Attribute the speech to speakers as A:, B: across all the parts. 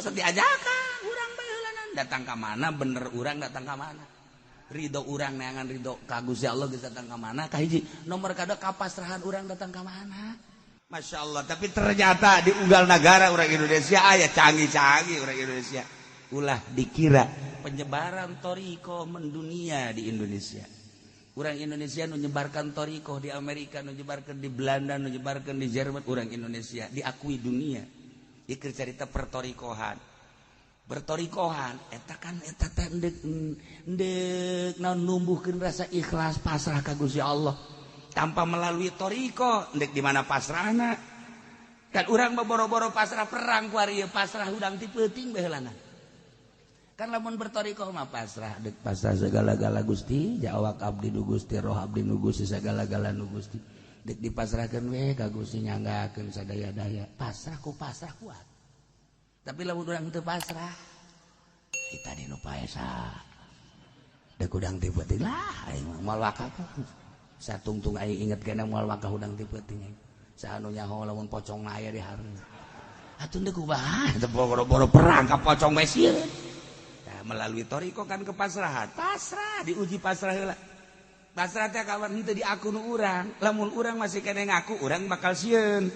A: Sok diajakan urang baheulanan datang ka mana, bener urang datang ka mana, ridho urang neangan ridho ka Gusti Allah geus datang ka mana. Kahiji, nomor kadua, kapasrahan urang datang ka mana. Masya Allah, tapi ternyata di unggal negara orang Indonesia aya canggih-canggih orang Indonesia. Ulah dikira penyebaran thoriqoh mendunia di Indonesia. Orang Indonesia menyebarkan thoriqoh di Amerika, menyebarkan di Belanda, menyebarkan di Jerman. Orang Indonesia diakui dunia. Ikir cerita perthoriqohan. Berthoriqohan eta kan eta teh ndek ndek naon, numbuhkeun rasa ikhlas, pasrah ka Gusti Allah. Tanpa melalui thoriqoh, ndek di mana pasrahna? Kan urang mah boro-boro pasrah perang kuari, pasrah hudang ti peuting baheulana. Kan lamun berthoriqoh mah pasrah, dek pasrah segala-gala Gusti, awak abdi nu Gusti, roh abdi nu Gusti, segala-gala nu Gusti. Dek dipasrahkeun we ka Gusti, nyanggakeun sadaya-daya. Pasrah ku pasrah kuat. Tapi lamun urang teu pasrah, kita di nu paesa. Dek hudang ti peuting lah aing mah moal wakaf. Satungtung aing inget kana moal wakaf hudang ti peuting aing. Saha nu nyaho lamun pocong aya di hareup. Atuh deuk kumaha? Teu boro-boro perang ka pocong bae sieun. Nah, melalui thoriqoh kan kepasrahan. Pasrah, diuji pasrah heula. Pasrah teh kawan henteu diaku nu urang. Lamun urang masih kene ngaku, urang bakal sieun.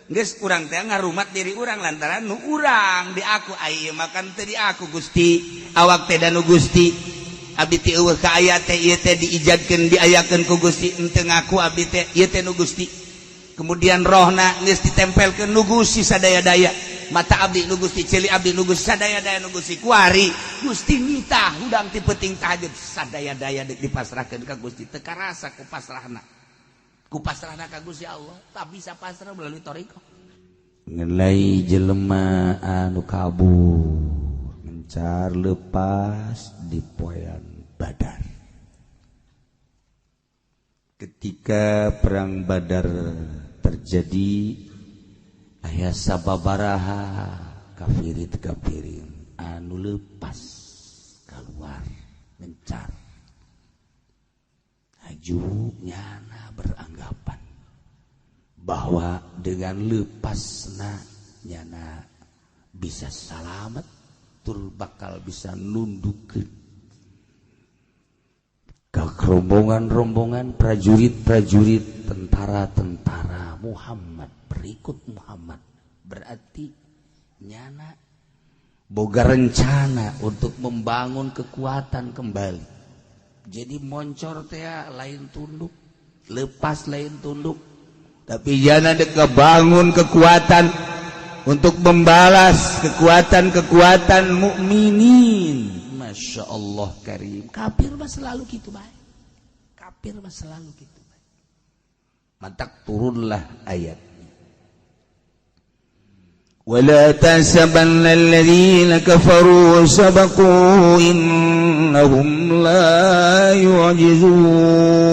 A: Geus urang teh ngarumat diri urang lantaran nu urang diaku, ai makan teu diaku Gusti. Awak teh da nu Gusti. Abdi teh eueuh ka aya teh, ieu teh diijadkeun, diayakeun ku Gusti, henteu ngaku abdi teh ieu teh nu Gusti. Kemudian rohna geus ditempelkeun nu Gusti sadaya-daya. Mata abdi nu Gusti, ceuli abdi nu Gusti, sadaya-daya nu Gusti. Kuari Gusti nitah hudang ti peuting tahajud, sadaya-daya dipasrahkeun ka Gusti, teu karasa ku pasrahna. Ku pasrahna ka Gusti Allah, tak bisa pasrah melalui thoriqoh. Ngelai jelema anu kabur mencar lepas di poean Badar. Ketika perang Badar terjadi, aya sababaraha kafirin kafirin anu lepas keluar mencar. Aju nyana beranggapan bahwa dengan lepasna nyana bisa salamet tur bakal bisa nundukeun ke rombongan-rombongan prajurit-prajurit, tentara-tentara Muhammad, berikut Muhammad. Berarti nyana boga rencana untuk membangun kekuatan kembali. Jadi moncor teh lain tunduk, lepas lain tunduk, tapi nyana dek bangun kekuatan untuk membalas kekuatan-kekuatan mukminin. Masya Allah karim, kafir mah selalu gitu baik, kafir mah selalu gitu baik. Mantak turunlah ayat. ولا تحسبن الذين كفروا سبقوا إنهم لا يعجزون.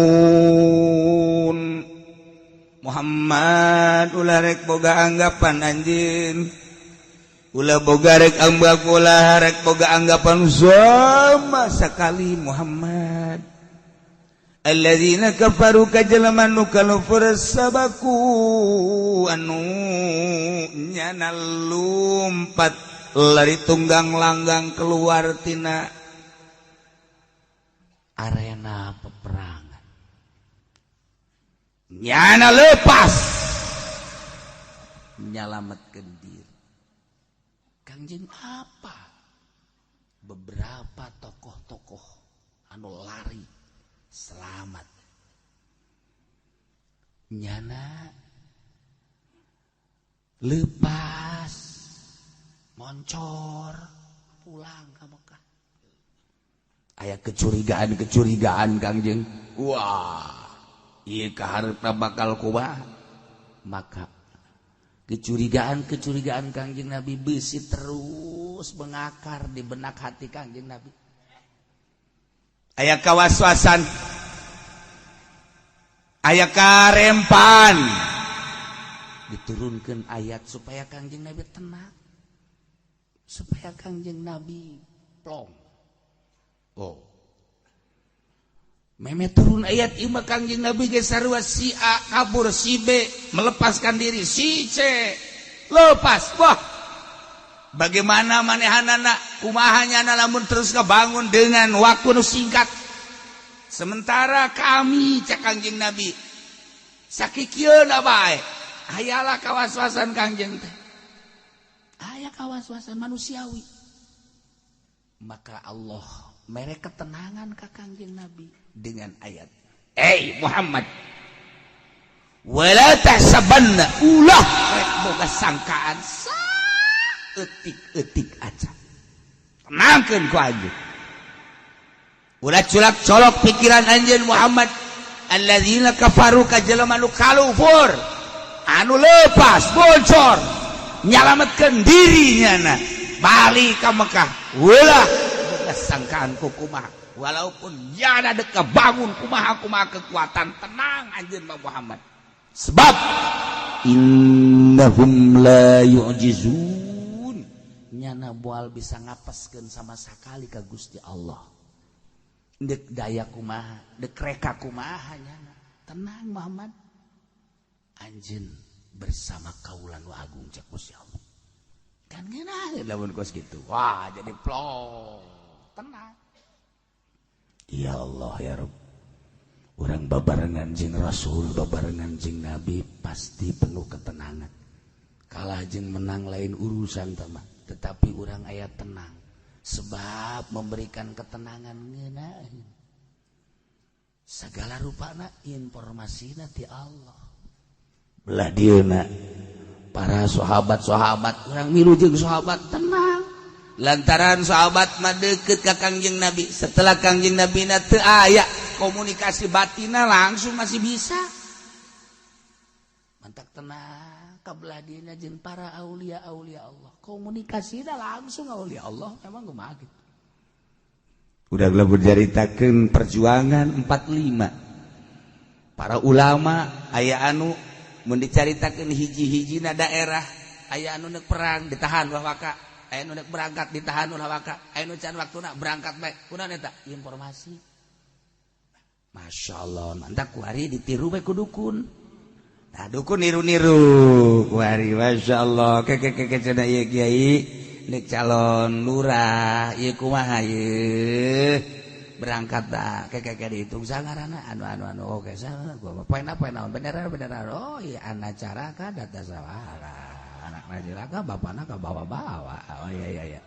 A: Muhammad, ulah rek boga anggapan anjeun, ulah boga rek ambak, ulah rek boga anggapan sama sekali, Muhammad. Alladzina kafaru ka jelema nu kafir, sabaku anu nyana lumpat lari tunggang langgang keluar tina arena peperangan, nyana lepas nyalametkeun diri. Kangjeng, apa beberapa tokoh-tokoh anu lari selamat nyana lepas moncor pulang ke Mekah. Aya kecurigaan-kecurigaan Kangjeng, wah, iya kaharepna bakal kumaha. Maka kecurigaan-kecurigaan Kangjeng Nabi besi terus mengakar di benak hati Kangjeng Nabi. Aya kawas-wasan, aya karempan, diturunkan ayat supaya Kangjeng Nabi tenang, supaya Kangjeng Nabi plong. Oh, meme turun ayat ieu mah Kangjeng Nabi ge sarua, si A kabur, si B melepaskan diri, si C lepas. Wah, Bagaimana manehanana, kumaha nyana lamun terus kebangun dengan waktu nu singkat? Sementara kami, cek Kangjeng Nabi, sakikieuna bae ayalah kawas-wasan. Kangjeng teh aya kawas-wasan manusiawi. Maka Allah mere ketenangan ka Kangjeng Nabi dengan ayat, "Eh Muhammad, wala tahsabanna, ulah rek boga sangkaan etik-etik aja. Tenangkeun ku anjeun, ulah culak colok pikiran anjeun Muhammad, alladzina kafaru, ka jelema nu kalufur, anu lepas bocor nyalametkeun dirinya na balik ka Mekah. Ulah boga sangkaan ku kumaha, walaupun nyana dek bangun kumaha kumaha kekuatan, tenang anjeun Muhammad, sebab innahum la yu'jizun, nyana moal bisa ngapaskeun sama sekali ka Gusti Allah. Dek daya kumaha, dek reka kumaha nyana, tenang Muhammad, anjeun bersama kaula nu agung," cek Gusti Allah. Kan ngeunah lamun kos kitu. Wah, jadi plong, tenang. Ya Allah, ya Rabb, urang babarengan jeung Rasul, babarengan jeung Nabi, pasti penuh ketenangan. Kalah jeung menang lain urusan mah, tetapi urang aya tenang, sebab memberikan ketenangan ngeunah segala rupana informasi ti Allah. Belah dieuna para sahabat-sahabat, urang milu jeung sahabat tenang, lantaran sahabat mah deket ka Kangjeng Nabi. Setelah Kangjeng Nabi na teu aya, komunikasi batina langsung masih bisa. Mantak tenang. Kabelah dieuna jeung para aulia aulia Allah, komunikasi langsung aulia Allah memang kumaha gitu. Udah berceritakan perjuangan 45, para ulama aya anu mun dicaritakeun hiji-hijina daerah, aya anu nek perang ditahan ulah waka, aya anu nek berangkat ditahan ulah waka, aya nu can waktuna berangkat bae. Kunaon eta? Informasi. Masya Allah, mantap. Kuari ditiru bae ku dukun. Nah, dukun niru-niru kuari. Masya Allah, keke keke cenah ieu kiai nek calon lurah ieu kumaha ieu berangkat dah. Keke keke dihitung sangarana anu anu anu, oke, sana gua mah poe poe naon, bener bener. Oh iya, anak cara ka data sawara anak najila ka bapana ka bawa-bawa. Oh iya iya iya,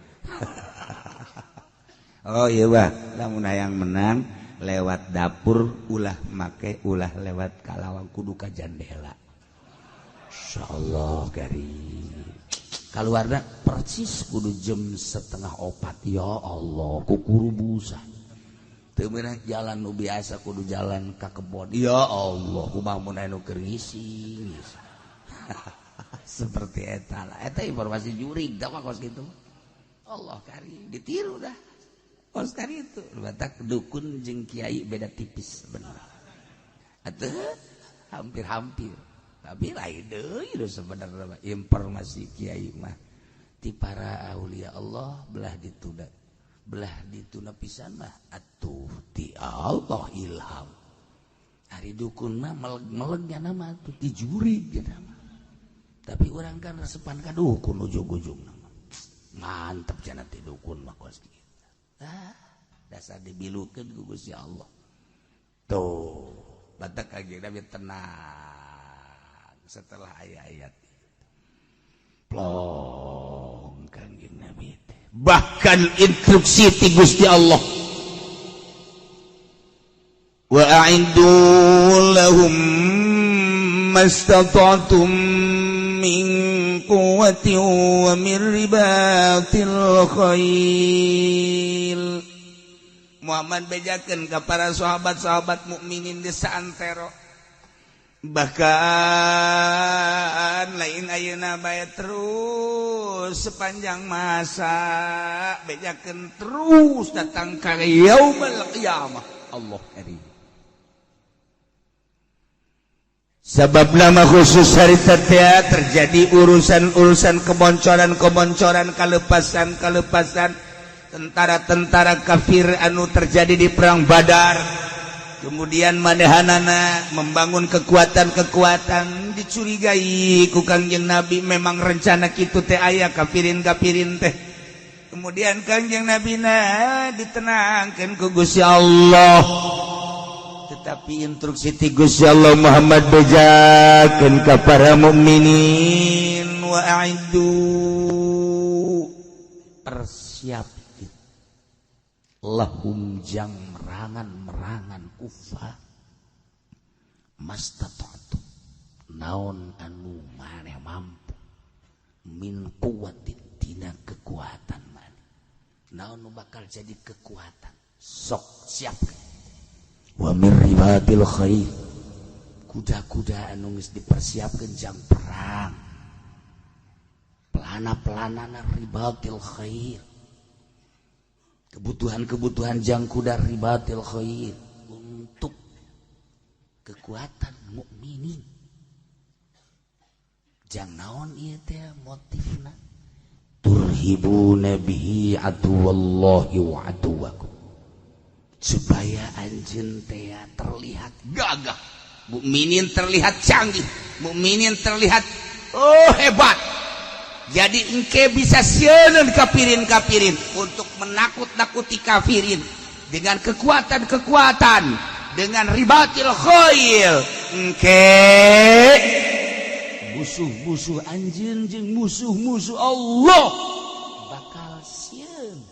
A: oh iya bah, lamun hayang menang lewat dapur ulah make, ulah lewat kalawang, kudu ka jandela. Insyaallah gari keluarna persis kudu jam 3.30. Ya Allah, kukuru busa teu meunang jalan nu biasa, kudu jalan ka kebon. Ya Allah, kumaha mun anu keur ngising? Seperti eta lah, eta informasi jurig tah mah kos kitu. Allah kari ditiru dah kos kari itu. Batak dukun jeung kiai beda tipis bener atuh, hampir-hampir, tapi lain deui sebenarnya. Informasi kiai mah ti para aulia Allah, belah ditunda, belah ditunda pisan mah atuh ti Allah ilham. Ari dukun mah meleg-melegnya nama tuh ti jurig nama, tapi urang kan resepan ka dukun ujung-ujung nama mantep cenah ti dukun mah kos kitu. Ah, dasar dibilukeun ku Gusti Allah tuh. Batak Kanjeng Nabi tenang setelah ayat-ayat plong. Kanjeng Nabi teh bahkan instruksi ti Gusti Allah, wa a'iddu lahum mastata'tum min quwwatin wa min ribatil khail. Muhammad, bejakeun ka para sahabat-sahabat mukminin di saantero, bahkan lain ayeuna bae, terus sepanjang masa, bejakeun terus datang ka yaumul qiyamah. Allah karim. Sebab nama khusus hari tetea terjadi urusan-urusan keboncoran-keboncoran, kalepasan-kalepasan tentara-tentara kafir anu terjadi di perang Badar. Kemudian manehanana membangun kekuatan-kekuatan, dicurigai ku Kangjeng Nabi. Memang rencana kitu teh aya kafirin-kafirin teh. Kemudian Kangjeng Nabi na ditenangkan ku Gusti Allah, tetapi instruksi ti Gusti Allah, Muhammad, bejakeun ka para mukminin, wa a'iddu, persiapkeun, lahum, jang merangan-merangan kufar, mastata'tu, naon anu maneh mampu, min quwwatin, tina kekuatan maneh, naon nu bakal jadi kekuatan, sok siapkeun, wa mir ribatil khair, kuda-kuda anu geus dipersiapkeun jang perang, pelana-pelana, ribatil khair, kebutuhan-kebutuhan jang kuda, ribatil khair, untuk kekuatan mukminin. Jang naon ieu teh motifna? Turhibuna bihi aduwallahi wa aduwakum, supaya anjeun teh terlihat gagah, mukminin terlihat canggih, mukminin terlihat oh hebat. Jadi engke bisa sieun kafirin-kafirin, untuk menakut-nakuti kafirin dengan kekuatan-kekuatan, dengan ribatil khail. Engke musuh-musuh anjeun jeung musuh-musuh Allah bakal sieun,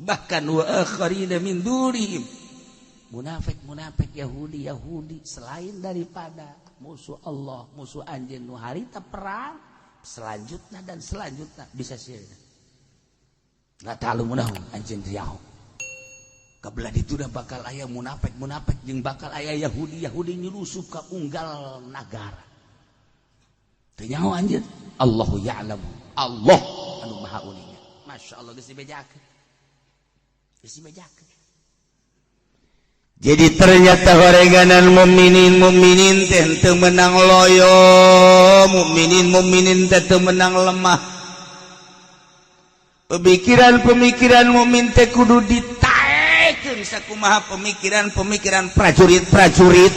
A: bahkan wa akharina min dunihim, munafik munafik, Yahudi Yahudi, selain daripada musuh Allah, musuh anjeun nu harita perang selanjutnya dan selanjutnya bisa sieun. Nggak tahu munahum anjeun riau kebelah itu udah bakal aya munafik munafik jeung bakal aya Yahudi Yahudi nyelusup ka unggal nagara. Teu nyaho anjeun, Allahu ya'lamu, Allah anu maha uninga. Masya Allah, geus dibejakeun, geus dibejakeun. Jadi ternyata horeganan mukminin mukminin teh teu meunang loyo, mukminin mukminin teh teu meunang lemah. Pemikiran-pemikiran mukmin teh kudu ditaekeun sakumaha pemikiran-pemikiran prajurit-prajurit.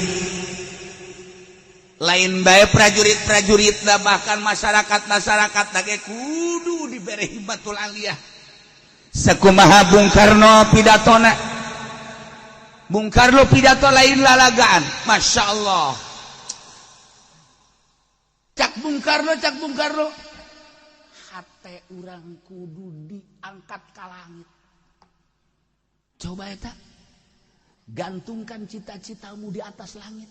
A: Lain bae prajurit-prajurit dah, bahkan masyarakat-masyarakat ge kudu dibere himmatul aliyah sakumaha Bung Karno pidatona. Bung Karno pidato lain lalagaan, Masya Allah. Cak Bung Karno, cak Bung Karno, hate urang kudu diangkat ka langit. Coba eta, gantungkan cita-citamu di atas langit,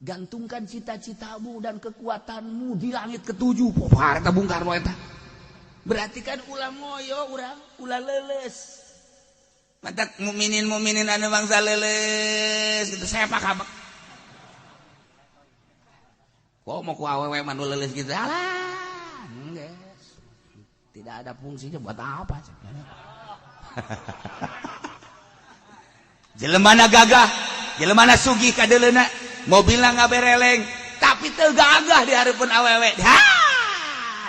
A: gantungkan cita-citamu dan kekuatanmu di langit ketujuh. Popar eta Bung Karno eta. Berarti kan ulah ngoyo urang, ulah leuleus. Matak mukminin mukminin anu bangsa leuleus gitu, saya apa kabar kok mau ku awewe mah nu leuleus gitu, alah geus tidak ada fungsinya, buat apa? Jelemana gagah, jelemana sugih, kadeuleuna mobilna ngabereleng, tapi teu gagah di hareupeun awewe, ha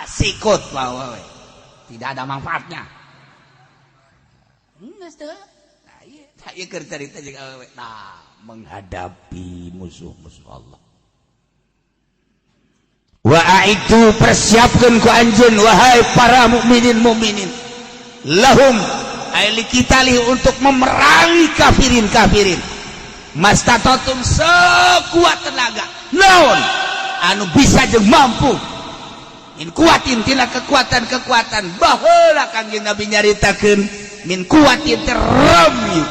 A: sikut awewe, tidak ada manfaatnya. Geus teu. Nah, ieu, tah ieu keur carita jeung awewe. Nah, menghadapi musuh-musuh Allah. Wa a'iddu, persiapkeun ku anjeun, wahai para mukminin mukminin, lahum ay likitali, untuk memerangi kafirin kafirin, mastata'tum, sekuat tenaga, naon anu bisa jeung mampu, min quwwatin, tina kekuatan-kekuatan. Baheula Kangjeng Nabi nyaritakeun min quwwatin teh ramyu.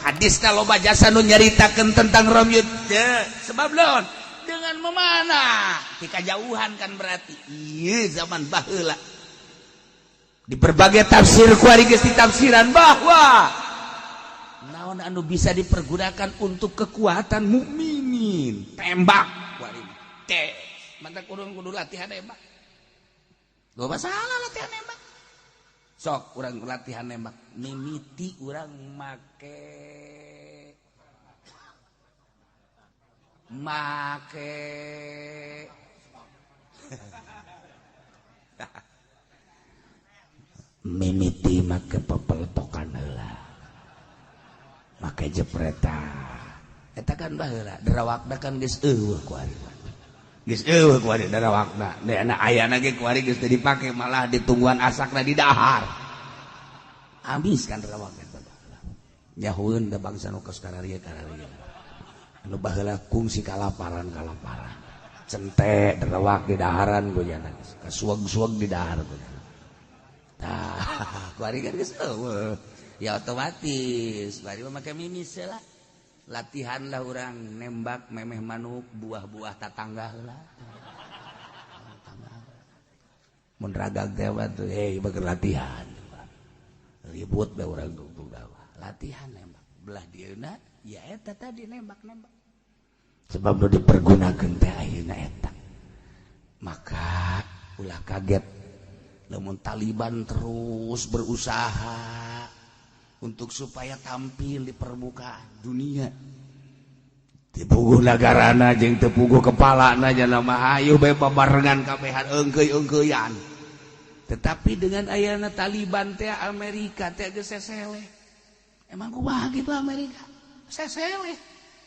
A: Hadisna loba jasa nu nyaritakeun tentang ramyu teh. Sebab naon? Dengan memanah di kajauhan kan. Berarti iya zaman baheula di berbagai tafsir kuari geus ditafsiran bahwa naon anu bisa dipergunakan untuk kekuatan mukminin, tembak kuari teh. Mantap, kudu kudu latihan nembak. Loba salah latihan nembak. Sok urang latihan nembak, mimiti urang make make mimiti make pepeltokan heula, make jepretan. Eta kan baheula derawakna kan geus eueuh kuari. Geus eueuh kuari derawakna. Deuh ayana ge kuari geus teu dipake malah ditungguan asakna di dahar. Habis kan derawak eta. Nyahueun da bangsa nu kos kararieu kararieu. Anu baheula kungsi kalaparan-kalaparan. Cente derawak di daharan gojana. Kasuag-suag di dahar gojana. Tah, kuari kan geus eueuh. Ya otomatis bari mah make mimis lah. Latihan lah orang nembak memeh manuk buah-buah tatangga lah. Mun ragag teh mah tuh hei bager latihan. Ribut bae urang tungtung bawah. Latihan nembak belah dieuna ya eta tadi nembak-nembak. Sebab nu dipergunakeun teh ayeuna eta. Maka ulah kaget lamun Taliban terus berusaha untuk supaya tampil di permukaan dunia. Tepuguh nagarana jeung tepuguh kepalana nya mah hayu bae babarengan kabehan eungkeuy-eungkeuyan. Tetapi dengan ayana Taliban teh Amerika teh geus seseleh. Emang kumaha kitu Amerika? Seseleh.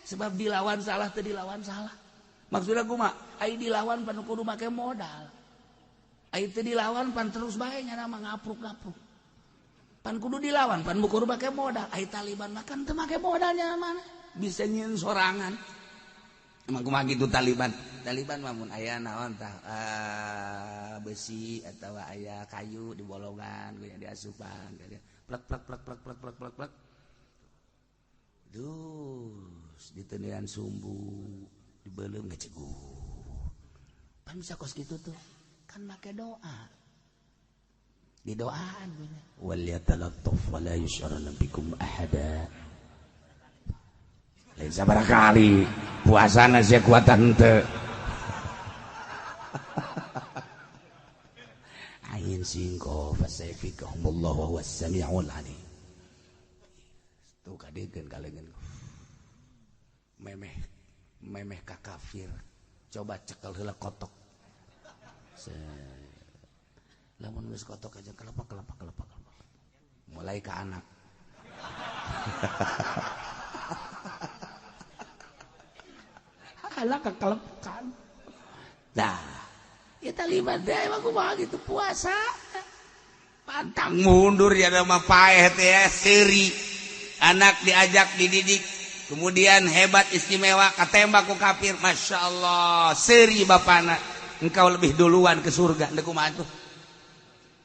A: Sebab dilawan salah teu dilawan salah. Maksudna kumaha? Ai dilawan pan kudu make modal. Ai teu dilawan pan terus bae nya mah ngapruk-ngapruk. Pan kudu dilawan pan kudu make modal. Ai Taliban mah kan teu make modalnya mana bisa nyieun sorangan. Emang kumaha kitu Taliban? Taliban mah mun aya naon tah besi atawa aya kayu di bolongan goyang diasupan plek plek plek plek plek plek plek plek. Dus ditendian sumbu dibeuleum ngeceguh. Pan bisa kos kitu tuh kan make doa. Didoaan wal yatalattaf wala yush'aranna bikum ahada. Lain sabaraha kali puasana sia kuatan henteu. Ain singko fasayfikahumullahu wa huwas samiul alim. Tuh kadegeun kaleungeun. Memeh memeh ka kafir. Coba cekel heula kotok. Lamun geus kotok aja kelepak kelepak kelepak kelepak. Mulai ke anak. Alah kekelepakan. Nah, ya Taliban teh emang kumaha gitu puasa. Pantang mundur ya mah paeh teh seuri. Anak diajak dididik, kemudian hebat istimewa katembak ku kafir. Masya Allah, seuri bapana. Engkau lebih duluan ke surga. Ndek kumaha tuh?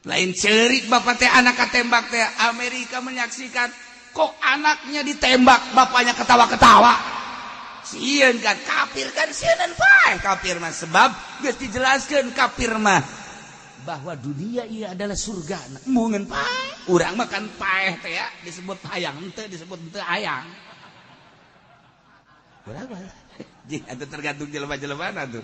A: Lain cerik bapak teh anak katembak teh. Amerika menyaksikan kok anaknya ditembak bapaknya ketawa-ketawa. Sieun kan kafir kan sieun paeh kafir mah sebab geus dijelaskeun kafir mah bahwa dunia ieu adalah surga. Embungeun paeh urang mah kan paeh teh ya disebut hayang henteu disebut henteu hayang. Urang mah jeung atuh tergantung jelema-jelemana tuh.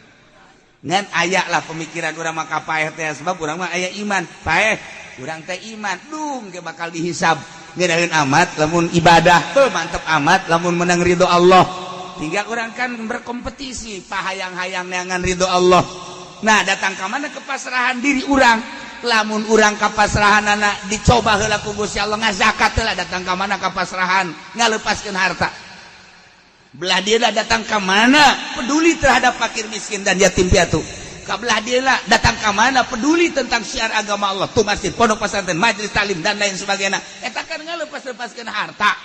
A: Ngan aya lah pemikiran urang mah ka paeh teh sebab urang mah aya iman. Paeh urang teh iman dung ge bakal dihisab. Ngeunaheun amat lamun ibadah heuh mantep amat lamun menang ridho Allah. Tinggal urang kan berkompetisi pahayang-hayang neangan ridho Allah. Nah datang ka mana kepasrahan diri urang. Lamun urang kapasrahanana dicoba heula ku Gusti Allah ngazakat heula datang ka mana kapasrahan ngalepaskeun harta. Belah dia datang ke mana peduli terhadap fakir miskin dan yatim piatu. Kabelah dia datang ke mana peduli tentang syiar agama Allah, tuh masjid, pondok pesantren, majelis taklim dan lain sebagainya. Eta kan ngalepas-lepaskeun harta.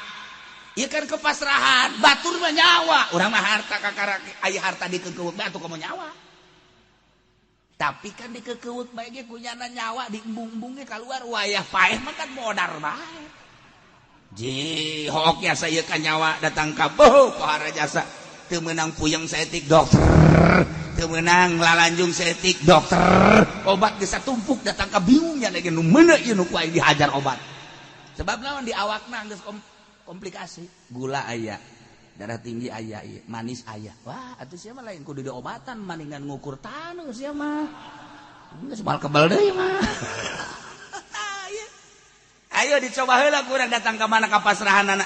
A: Ieu kan kepasrahan, batur mah nyawa, urang mah harta kakara aya harta dikekeuweuk bae atuh komo nyawa. Tapi kan dikekeuweuk bae ge kunyana nyawa diembung-embung ge kaluar wayah paeh mah kan modar bae. Ji hook ya saya kan nyawa datang ka boh pohara jasa teu meunang puyeng saeutik dokter teu meunang lalanjung saeutik dokter obat geus satumpuk datang ka bingung nya lagi nu meuneu ieu nu ku aing dihajar obat sebab naon di awakna geus komplikasi gula aya darah tinggi aya ieu manis aya wah atuh sia mah lain kudu diobatan maningan ngukur taneuh sia mah geus moal kebel deui mah. Ayo dicoba heula kurang datang ke mana kapasrahanana.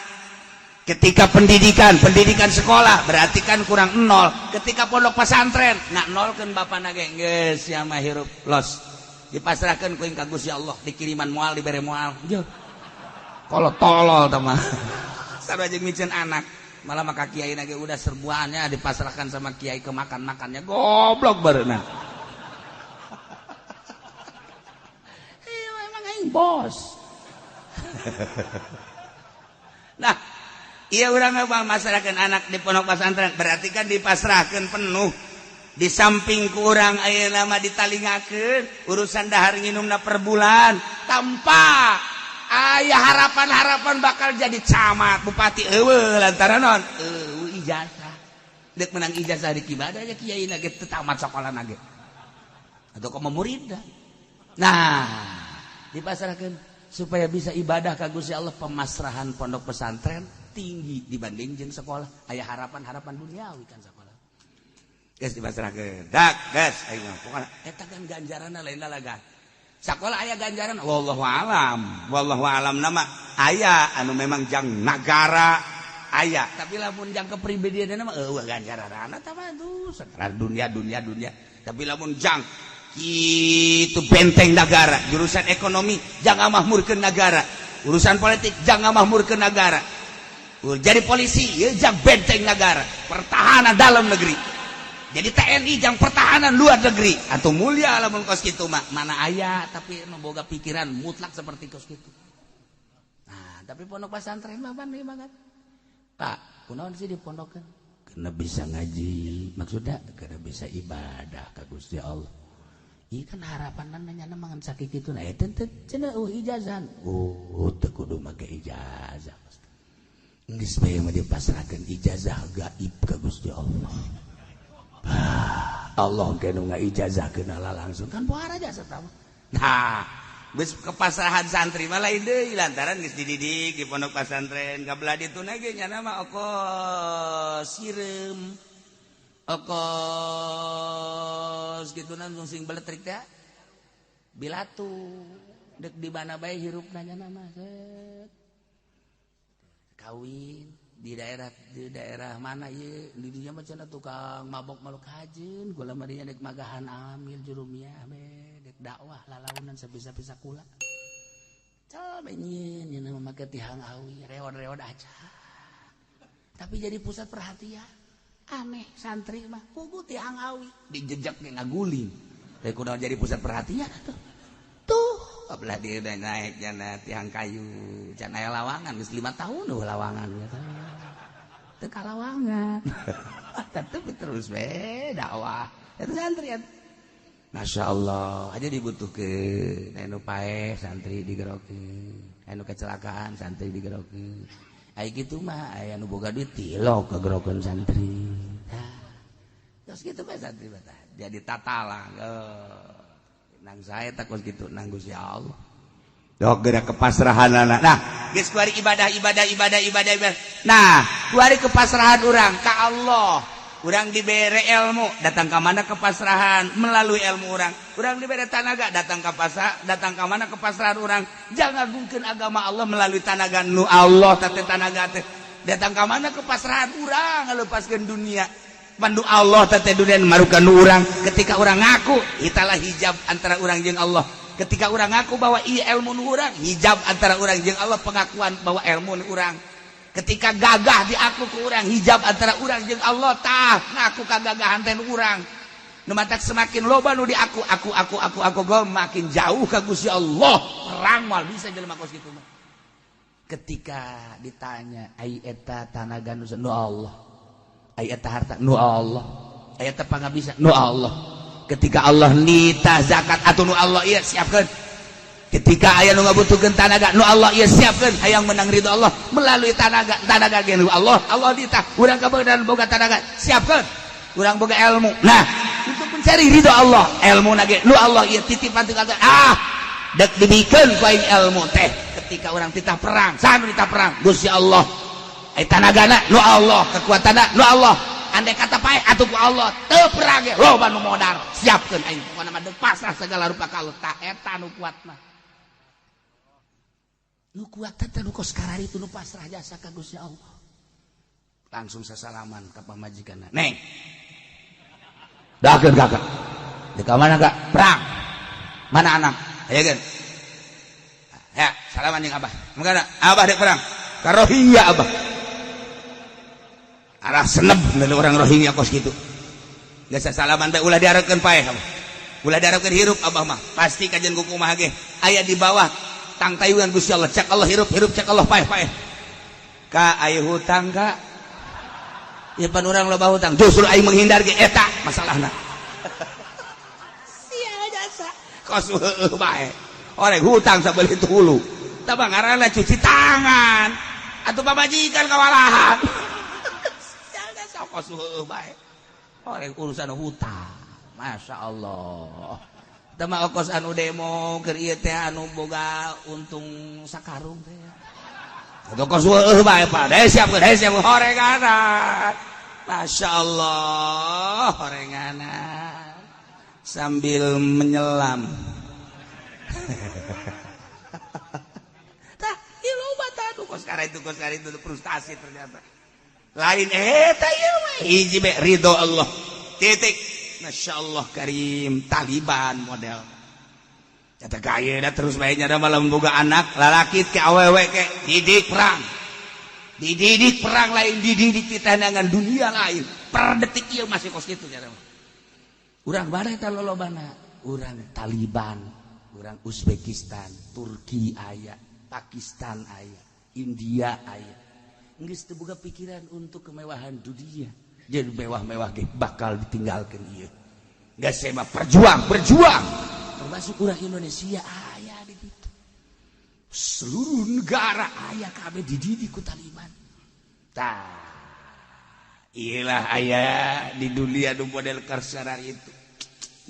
A: Ketika pendidikan, pendidikan sekolah berarti kan kurang nol. Ketika pondok pesantren, nak nolkeun bapana ge geus sia mah hirup los. Dipasrahkeun ku ka Gusti Allah, dikiriman moal dibere moal. Jeuh. Kalau tolol tah mah. Sarua jeung miceun anak. Malah maka kiai lagi udah serbuannya dipasrahkan sama kiai ke makan-makannya goblok bareuna. Iya emang aing bos. Nah, iya urang mah masrahkeun anak di pondok pesantren berarti kan dipasrahkeun penuh. Di samping kurang ayeuna mah ditalingakeun urusan dahar nginumna per bulan tanpa aya harapan-harapan bakal jadi camat bupati eueuh lantaran non eueuh ijazah dek menang ijazah di ibadah aja kiai na ge teu tamat sekolah na ge atau komo murid. Nah, dipasrahkeun supaya bisa ibadah ka Gusti Allah. Pemasrahan pondok pesantren tinggi dibanding jeung sekolah, aya harapan-harapan duniawi kan sekolah. Geus dipasrahkeun dak geus aing mah pokona eta kan ganjaranna lain lalagan. Sekolah aya ganjaran, wallahu alam, wallahu alam nama aya anu memang jang nagara aya, tapi lamun jang kepribadian mah eueuh ganjaranna tah mah tuh sekarang dunia dunia dunia. Tapi lamun jang itu benteng negara, jurusan ekonomi jangan makmurkeun negara, urusan politik jangan makmurkeun negara, jadi polisi ya jang benteng negara, pertahanan dalam negeri, jadi TNI jang pertahanan luar negeri atau mulia lamun kos kitu mah mana aya tapi nu boga pikiran mutlak seperti kos kitu. Nah, tapi pondok pesantren mah pan banget. Pak, kunaon sih di pondok? Karena bisa ngaji, maksudnya karena bisa ibadah ka Gusti Allah. Iya kan harapan nanya mangan sakit itu, nah itu cenah ijazah. Oh, teu kudu make ijazah. Geus bae mah dipasrahkeun ijazah gaib ka Gusti Allah. Allah ge nu ngaijazahkeun langsung kan pohara jasa tah. Nah, geus kepasrahan santri mah lain deui lantaran geus dididik di pondok pesantren kabelah ditu ge nya mah okos sireum okos gitu nan sing beletrik teh bilatu dek di mana bae hirup nanya nama set kawin di daerah mana ye di dinya mah cenah tukang mabok maluk hajin kula mah dinya dek magahan amil jurumiyah be dek dakwah lalaunan sabisa-bisa kula coba nyin nya mah make tihang awi reod-reod aja tapi jadi pusat perhatian. Aneh santri mah pugu tihang awi dijejak ge ngaguling teh kunaon jadi pusat perhatian tuh tuh abelah dia udah naik jana tiang kayu can aya lawangan geus 5 tahun eueuh lawangan teu kalawangan tetep terus we dakwah eta santri. Masya Allah aja dibutuhkeun anu paeh santri digerokeun, anu kecelakaan santri digerokeun. Ai kitu mah aya nu boga duit tilok kagerokeun santri. Tah terus kitu mah santri mah jadi tatalang nang saya takut gitu nang Gusti Allah. Dok geura kepasrahanana. Nah, geus kuari ibadah ibadah ibadah ibadah ibadah. Nah, kuari kepasrahan urang ka Allah. Urang dibere ilmu, datang ka mana kepasrahan melalui ilmu urang. Urang dibere tanaga, datang ka pasrah, datang ka mana kepasrahan urang. Jangan agungkeun agama Allah melalui tanaga nu Allah teh tanaga teh. Datang ka mana kepasrahan urang ngalepaskeun dunia. Pandu Allah teh dunia marukan nu urang. Ketika urang ngaku, italah hijab antara urang jeung Allah. Ketika urang ngaku bahwa iya ilmu nu urang, hijab antara urang jeung Allah, pengakuan bahwa ilmu nu urang. Ketika gagah diaku ku urang, hijab antara urang jeung Allah, tah ngaku kagagahan teh nu urang. Nu matak semakin loba nu diaku aku gua makin jauh ka Gusti Allah. Perang moal bisa jelema kos kitu mah. Ketika ditanya ai eta tanaga nu nu Allah, ai eta harta nu Allah, ai eta pangabisa nu Allah. Ketika Allah nita zakat atau nu Allah iya siapkan. Ketika aya nu ngabutuhkeun tanaga nu Allah iya siapkan. Hayang menang ridho Allah melalui tanaga, tanaga ge nu Allah, Allah nita urang kabeunaan boga tanaga siapkan. Urang boga ilmu. Nah, untuk mencari ridho Allah, ilmu nage nu Allah iya titipan ti Allah. Ah, dek dibikeun ku aing ilmu teh. Ketika urang titah perang, saha nu titah perang? Gusti Allah. Ai tanagana nu Allah, kekuatanna nu Allah. Andai kata pae atuh ku Allah teu perang ge loba nu modar, siapkeun aing pokona mah deuk pasrah segala rupa ka Allah. Tah eta nu kuat mah. Nu kuat teh nu kos kararitu nu pasrah jasa ka Gusti Allah. Langsung sasalaman ka pamajikanna. Neng. Dakeun kakak. Di ka mana kak? Perang. Mana anak? Ayo kan. Ya, salaman jeung Abah. Mangga Abah dek perang. Karohia Abah. Arah seneb dari orang Rohingya kos gitu. Geus salaman bae, ulah diharapkeun paeh. Ulah diharapkeun hirup abah mah. Pasti kajian kumaha ge aya di bawah tangtayungan Gusti Allah. Cek Allah hirup hirup, cek Allah paeh paeh. Ka aya hutang ka? Ya pan urang loba hutang. Justru aing menghindar ge eta masalahna. Sia jasa. Kos heueuh bae. Orang hutang sabelit hulu. Tah ngaranna cuci tangan. Atuh pamajikan kawalahan. Sia jasa kos heueuh bae. Orang urusan hutang. Masya Allah. Tah mah kos anu demo keur ieu teh anu boga untung sakarung teh. Atuh kos heueuh bae, Pak. Deh siap, deh siap horenganan. Masya Allah, horenganan. Sambil menyelam. Tah, ieu loba tah anu kos kara itu frustasi ternyata. Lain eta ieu mah hiji be ridho Allah. Titik. Masya Allah Karim, Taliban model. Kata gaya dah terus baiknya ada malam boga anak lalaki ke awewe ke didik perang, dididik perang, lain dididik di tandangan dunia lain. Per detik ieu masih kos kitu nya. Urang mana eta lolobana? Urang Taliban, urang Uzbekistan, Turki aya, Pakistan aya, India aya. Geus teu boga pikiran untuk kemewahan dunia. Jadi mewah-mewah ge bakal ditinggalkan ieu. Geus mah perjuang, berjuang. Termasuk urang Indonesia aya di situ. Seluruh negara aya kabeh dididik ku Taliban. Tah, iyalah aya di dunia nu model karsarar itu.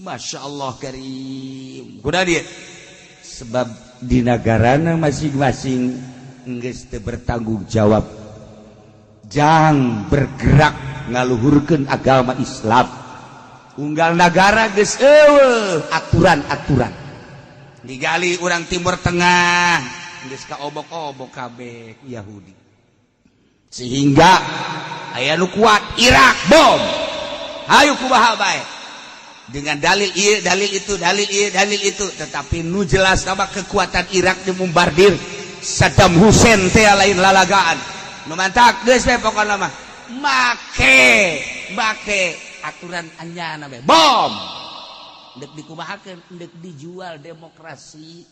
A: Masya Allah Karim. Kuda dia. Sebab di negarana masing-masing geus teu bertanggung jawab. Jang bergerak ngaluhurkeun agama Islam. Unggal negara geus eueuh aturan-aturan. Digali urang Timur Tengah geus kaobok-obok kabeh ku Yahudi. Sehingga aya nu kuat Irak bom. Hayu kumaha bae. Dengan dalil ieu, dalil itu, dalil ieu, dalil itu, tetapi nu jelas nama kekuatan Irak dimombardir Saddam Hussein teh lain lalagaan. Nu mantak geus we pokona mah. Make make aturan anyana be. Bom. Ndek dikumahakeun, ndek dijual demokrasi.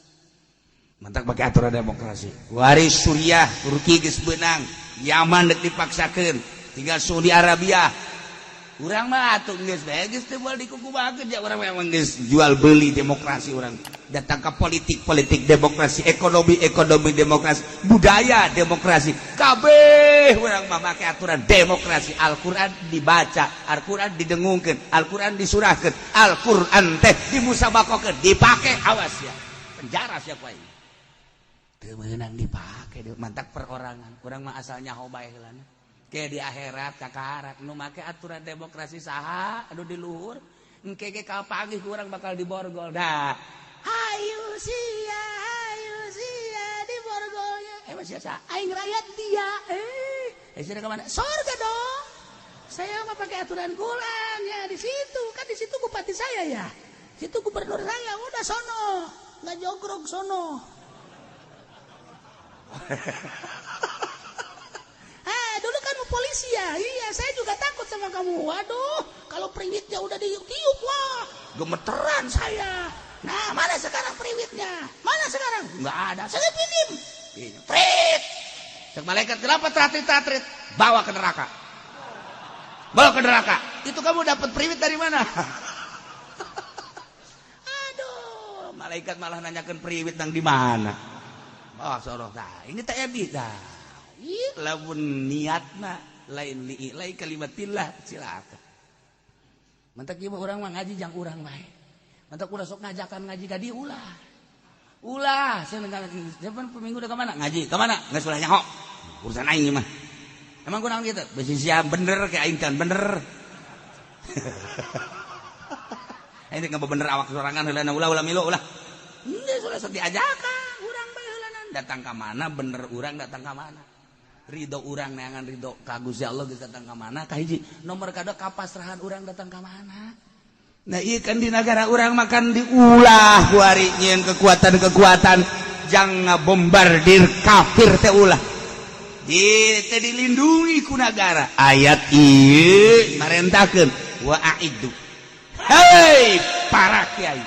A: Mantak pakai aturan demokrasi. Waris Suriah, Turki geus beunang, Yaman ndek dipaksakeun, tinggal Saudi Arabia. Urang mah atuh geus bae geus teu moal dikukumahakeun ja urang memang geus jual beli demokrasi urang. Datang ke politik, politik demokrasi, ekonomi, ekonomi demokrasi, budaya demokrasi. Kabeh urang mah make aturan demokrasi. Al-Qur'an dibaca, Al-Qur'an didengungkeun, Al-Qur'an disurahkeun, Al-Qur'an teh dimusabakohkeun, dipake awas ya. Penjara sia ku aing. Teu meunang dipake mantak perorangan. Urang mah asal nyaho bae heulana. Ke di akhirat kakarak nu make aturan demokrasi saha anu di luhur engke ge kapanggih ku urang bakal diborgol dah. Hayu sia diborgolnya. Eh, masih asa aing rakyat dia. Eh, eh sia ke mana? Sorga dong. Saya mah pakai aturan kurang ya di situ kan, di situ bupati saya ya. Situ gubernur saya, udah sono. Nggak jogrok sono. Ah, dulu kan mau polisi ya. Iya, saya juga takut sama kamu. Waduh, kalau priwitnya udah ditiup, wah, gemeteran saya. Nah, mana sekarang priwitnya? Mana sekarang? Nggak ada. Saya pinjam. Prit. Cek malaikat, kenapa tratrit-tratrit? Bawa ke neraka. Bawa ke neraka. Itu kamu dapat priwit dari mana? Aduh, malaikat malah nanyakan priwit nang di mana. Oh, soroh. Nah, ini tak ebi. Nah, ih, lamun niatna lain li lain kalimatillah silakan. Mantak ieu urang mah ngaji jang urang bae. Mantak ulah sok ngajakan ngaji ka dieu ulah. Ulah, saya siapa minggu udah kemana? Ngaji, kemana? Nggak sudah nyaho. Urusan aing mah. Emang kurang gitu? Besi siap bener kayak aing kan bener. Ini nggak bener awak sorangan heula ulah ulah milu ulah. Ini sudah sok diajakan urang bae heula datang ka mana bener urang datang ka mana. Ridho urang neangan ridho ka Gusti Allah geus datang ka mana kahiji nomor kadua kapasrahan urang datang ka mana. Nah iya kan di negara urang makan diulah kuari nyieun kekuatan-kekuatan jang ngabombardir kafir teh ulah. Di teu dilindungi ku negara. Ayat ieu marentahkeun wa a'iddu. Hei para kiai,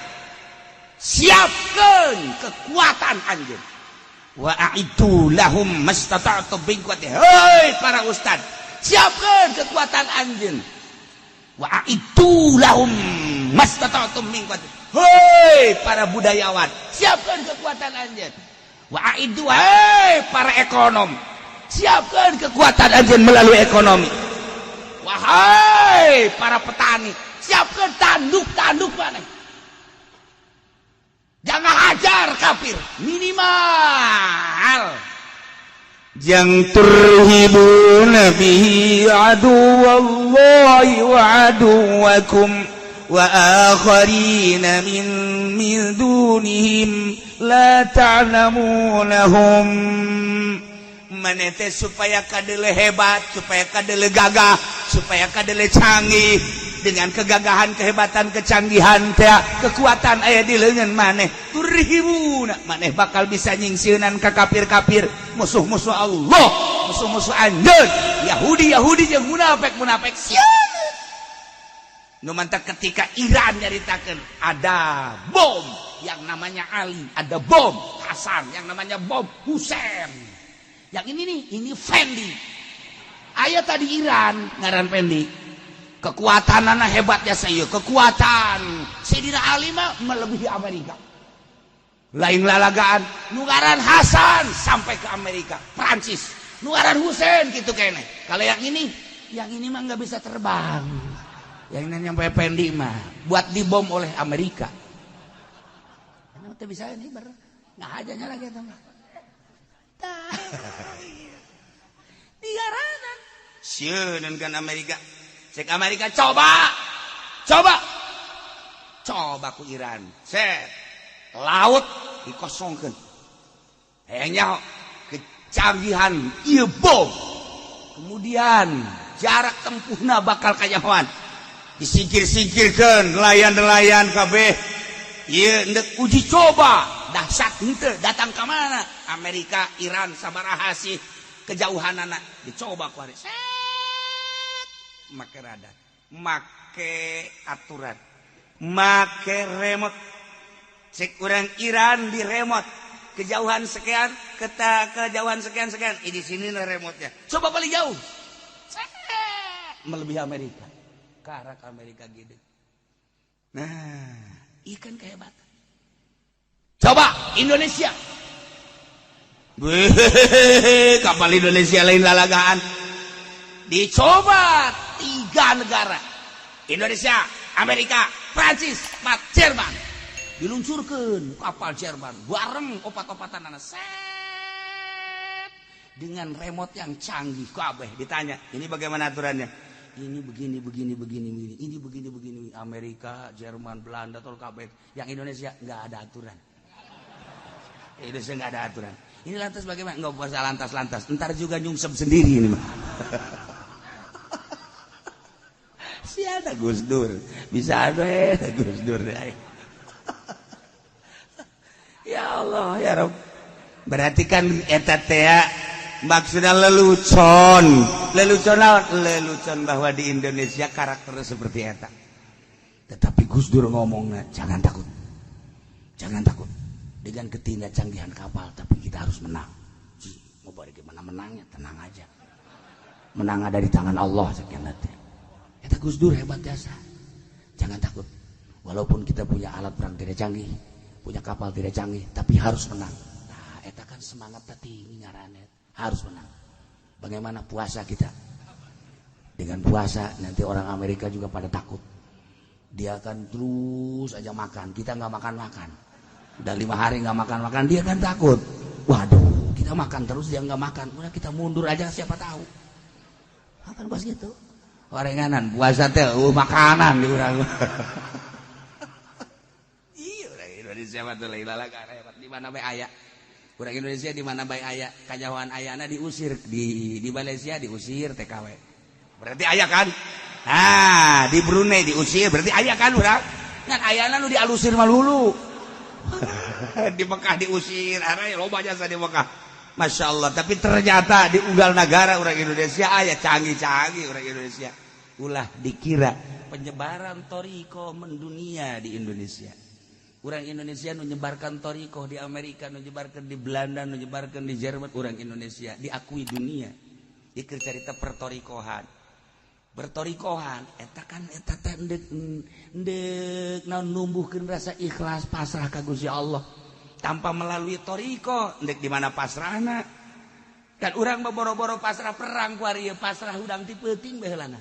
A: siapkeun kekuatan anjeun. Wa a'iddu lahum mastata'tum min quwwati. Hei para ustad, siapkeun kekuatan anjeun. Wa a'iddu lahum mastata'tum min quwwati. Hei para budayawan, siapkan kekuatan anjeun. Wa a'iddu, hei para ekonom, siapkan kekuatan anjeun melalui ekonomi. Wahai para petani, siapkan tanduk-tanduk maneh. Jangan hajar kafir, minimal
B: yang turhibuna bihi aduwallahi wa aduwakum wa akharina min dunihim la ta'lamunahum.
A: Maneh teh supaya kadele hebat, supaya kadele gagah, supaya kadele canggih. Dengan kegagahan, kehebatan, kecanggihan teh, kekuatan aya di leungeun maneh, turhibuna, maneh bakal bisa nyingsieunan ka kafir-kafir, musuh-musuh Allah, musuh-musuh anjeun, Yahudi-Yahudi jeung munafik-munafik. Sieun nu mantak ketika Iran nyaritakeun ada bom yang namanya Ali, ada bom Hasan, yang namanya bom Husain. Yang ini nih, ini Fendi. Aya tadi Iran ngaran Fendi. Kekuatan anak hebatnya saya, kekuatan Sayyidina Ali mah melebihi Amerika. Lain lalagaan, nu ngaran Hasan sampai ke Amerika, Prancis. Nu ngaran Husain gitu kene. Kalau yang ini mah nggak bisa terbang. Yang ini nyampe Fendi mah buat dibom oleh Amerika. Karena bisa ini ber nggak aja lagi eta mah. Tah. Digaranan.
B: Sieun kan Amerika.
A: Cek Amerika, coba. Coba. Coba ku Iran. Set. Laut dikosongkan. Hayangnya kecanggihan ieu bom. Kemudian jarak tempuhna bakal kanyahoan.
B: Disingkir-singkirkan nelayan-nelayan kabeh.
A: Ieu ndek uji coba dahsyat henteu datang ke mana? Amerika, Iran sabaraha sih kejauhanana, dicoba ku hari. Set.
B: Make radar, make aturan, make remote.
A: Cek urang Iran di remote kejauhan sekian, keta kejauhan sekian sekian. Di sini lah remote-nya. Coba paling jauh. Set. Melebihi Amerika. Karak Amerika gitu. Nah, ikan kehebatan. Coba Indonesia.
B: Weh, kapal Indonesia lain lalagaan.
A: Dicoba tiga negara. Indonesia, Amerika, Prancis, empat Jerman. Diluncurkan kapal Jerman bareng opat-opatan anak set dengan remote yang canggih kabeh. Ditanya,
B: ini bagaimana aturannya?
A: Ini begini, begini, begini, begini, ini begini, begini. Amerika, Jerman, Belanda, tol kabeh. Yang Indonesia nggak ada aturan. Indonesia nggak ada aturan. Ini lantas bagaimana? Nggak usah lantas-lantas. Ntar juga nyungsep sendiri ini mah. Siapa Gus Dur? Bisa ada Gus Dur. Ya Allah, ya Rob.
B: Berarti kan eta teh maksudnya lelucon. Lelucon naon? Lelucon bahwa di Indonesia karakternya seperti eta.
A: Tetapi Gus Dur ngomongnya, jangan takut. Jangan takut. Dengan ketidakcanggihan kapal, tapi kita harus menang. Ji, mau bagaimana menangnya? Tenang aja. Menang ada di tangan Allah sekian nanti. Eta Gus Dur hebat jasa. Jangan takut. Walaupun kita punya alat perang tidak canggih, punya kapal tidak canggih, tapi harus menang. Nah, eta kan semangat tinggi ngarannya. Harus menang. Bagaimana puasa kita? Dengan puasa nanti orang Amerika juga pada takut. Dia akan terus aja makan, kita nggak makan-makan. Udah 5 hari nggak makan-makan, dia kan takut. Waduh, kita makan terus dia nggak makan. Udah kita mundur aja siapa tahu. Akan bos gitu. Orenganan puasa teh makanan di urang. Iya, urang Indonesia mah teh lain lalagan hebat di mana bae aya. Urang Indonesia di mana bae aya, kajauhan ayana diusir di Malaysia diusir TKW.
B: Berarti aya kan? Ah, di Brunei diusir berarti aya kan urang?
A: Ngan ayana nu dialusir mah lulu.
B: Di Mekah diusir, araya loba jasa di Mekah. Masya Allah. Tapi ternyata di unggal negara orang Indonesia aya canggih-canggih orang Indonesia. Ulah dikira penyebaran thoriqoh mendunia di Indonesia. Orang Indonesia menyebarkan thoriqoh di Amerika, menyebarkan di Belanda, menyebarkan di Jerman. Orang Indonesia diakui dunia. Dikir cerita perthoriqohan, berthoriqohan eta kan eta teh ndek ndek naon, numbuhkeun rasa ikhlas, pasrah ka Gusti Allah. Tanpa melalui thoriqoh, ndek di mana pasrahna? Kan urang boro-boro pasrah perang kuari, pasrah hudang ti peuting baheulana.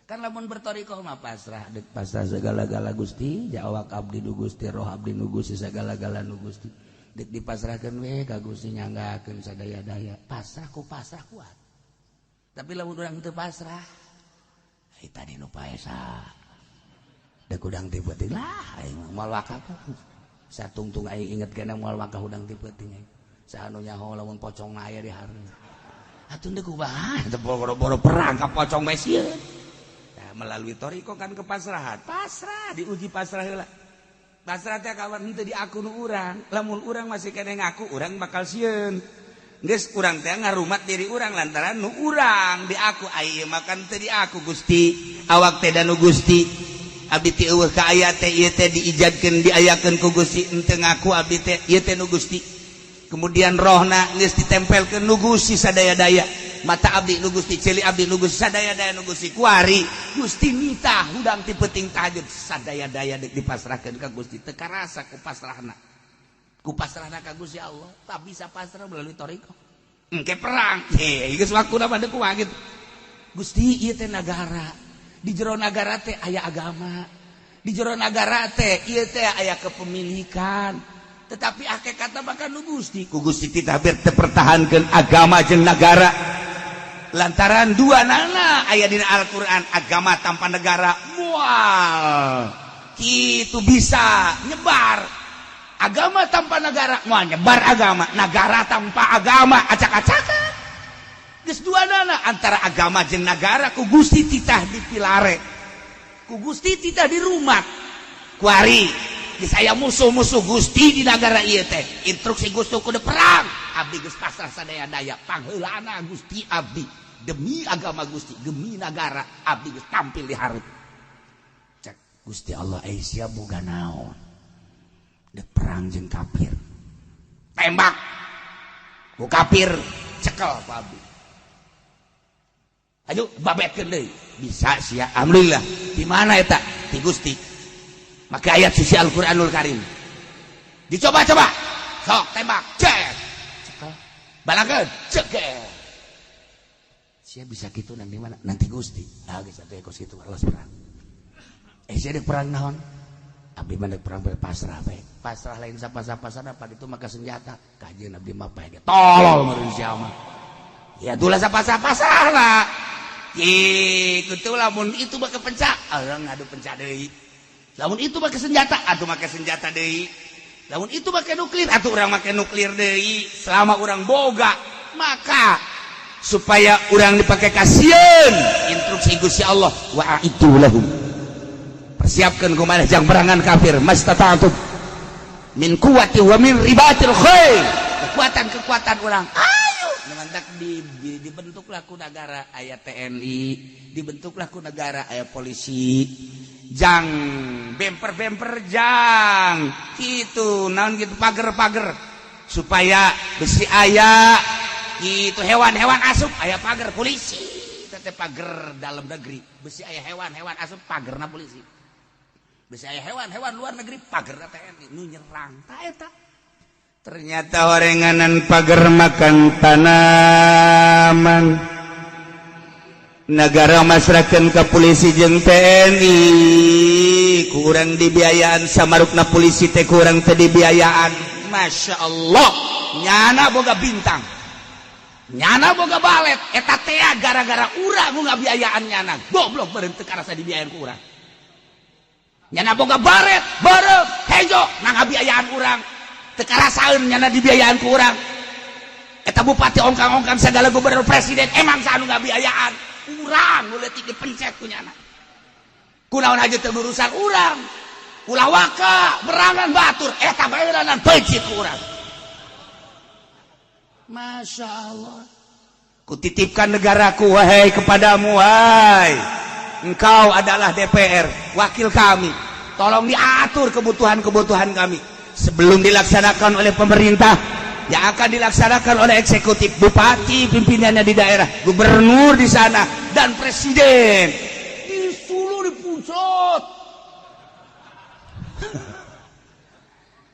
B: Kan lamun berthoriqoh mah pasrah, dek pasrah segala-gala Gusti, awak abdi nu Gusti, roh abdi nu Gusti, segala-gala nu Gusti. Dek dipasrahkeun we ka Gusti, nyanggakeun sadaya-daya. Pasrah ku pasrah kuat. Tapi lamun urang teu pasrah, ai tadi nu paesa. Dek hudang ti peuting lah aing moal wakaf. Satungtung aing inget kana moal wakaf hudang ti peuting aing. Saha nu nyaho lamun pocong aya di hareup. Atuh deuk kumaha? Teu boro-boro perang ka pocong bae sieun. Nah, melalui thoriqoh kan kepasrahan. Pasrah, diuji pasrah heula. Pasrah teh kawan henteu diaku nu urang. Lamun urang masih keneh ngaku, urang bakal sieun. Geus urang teh ngarumat diri urang lantaran nu urang diaku, ai makan teu diaku Gusti. Awak teh da nu Gusti. Abdi teh eueuh ka aya teh, ieu teh diijadkeun, diayakeun ku Gusti, henteu ngaku abdi teh, ieu teh nu Gusti. Kemudian rohna geus ditempelkeun nu Gusti sadaya-daya. Mata abdi nu Gusti, ceuli abdi nu Gusti, sadaya-daya nu Gusti. Kuari Gusti nitah hudang ti peuting tahajud, sadaya-daya deuk dipasrahkeun ka Gusti, teu karasa ku pasrahna. Ku pasrahna ka Gusti Allah, tak bisa pasrah melalui thoriqoh. Engke perang, eh geus waktuna mah deuk kumaha kitu. Gusti, ieu teh nagara. Di jero nagara teh aya agama. Di jero nagara teh ieu teh aya kepemilikan. Tetapi hakikatna bahkan nu Gusti. Ku Gusti titah biar teu pertahankeun agama jeung nagara. Lantaran dua nana aya dina Al-Qur'an, agama tanpa negara moal kitu bisa nyebar. Agama tanpa negara moal nyebar agama, negara tanpa agama acak-acakan. Geus dua nana antara agama jeung negara ku Gusti titah dipilare, ku Gusti titah di rumah. Kuari geus aya musuh-musuh Gusti di negara ieu teh, instruksi Gusti kudu perang. Abdi geus pasrah sadaya-daya, pangheulana Gusti, abdi demi agama Gusti, demi negara, abdi geus tampil di hareup. Cek Gusti Allah, ai sia boga naon dek perang jeung kafir? Tembak ku kafir, cekel ku abdi. Ayo babetkeun deui, bisa sia? Alhamdulillah. Di mana eta? Di Gusti. Maka ayat suci Al-Qur'anul Karim dicoba-coba, sok tembak, cek, cekel, balakeun, cekel. Sia bisa gitu nanti mana nanti Gusti? Ah, geus atuh kos kitu, los perang. Eh, sia dek perang naon? Abdi mah dek perang bae, pasrah bae. Pasrah lain sapa-sapa sana itu maka senjata kajian abdi mah bae. Tolol meureun sia mah. Ya itulah sapa-sapa salah. Kitu lamun itu mah pencak, orang ngadu pencak deui. Lamun itu make senjata, atuh make senjata deui. Lamun itu make nuklir, atuh urang make nuklir deui. Selama urang boga, maka supaya urang dipakai kasieun instruksi Gusti Allah, wa a'iddu lahum, persiapkan kumaha jang perangan kafir, mastata'tum min quwwati wa min ribatil khair, kekuatan-kekuatan urang. Ayo mantak dibentuklah ku negara aya TNI, dibentuklah ku negara aya polisi, jang bemper-bemper, jang gitu naon gitu, pager-pager supaya besi aya gitu hewan-hewan asup, aya pager polisi tete, pager dalam negeri besi aya hewan-hewan asup, pagerna polisi, besi aya hewan-hewan luar negeri, pagerna TNI nu nyerang. Ta eta
A: ternyata orenganan pagar makan tanaman. Negara masrahkan ke polisi jeung TNI, kurang dibiayaan, samarukna polisi teh kurang teh dibiayaan.
B: Masya Allah, nyana boga bintang, nyana boga balet. Eta tea gara-gara urang nu ngabiayaan nyana. Goblok beureum, teu karasa dibiayaan ku urang. Nyana boga baret beureum hejo, na ngabiayaan urang, teu karasaeun nyana dibiayaan ku urang. Eta bupati ongkang-ongkang segala, gubernur, presiden, emang saha nu ngabiayaan? Urang nu leutik dipencet ku nyana. Kunaon aja teu urusan urang? Ulah waka berangan batur eta baeulanan pencit ku urang.
A: Masya Allah, kutitipkan negaraku, wahai, kepadamu. Wahai, engkau adalah DPR, wakil kami. Tolong diatur kebutuhan-kebutuhan kami sebelum dilaksanakan oleh pemerintah yang akan dilaksanakan oleh eksekutif, bupati, pimpinannya di daerah, gubernur di sana, dan presiden disuruh di pusat.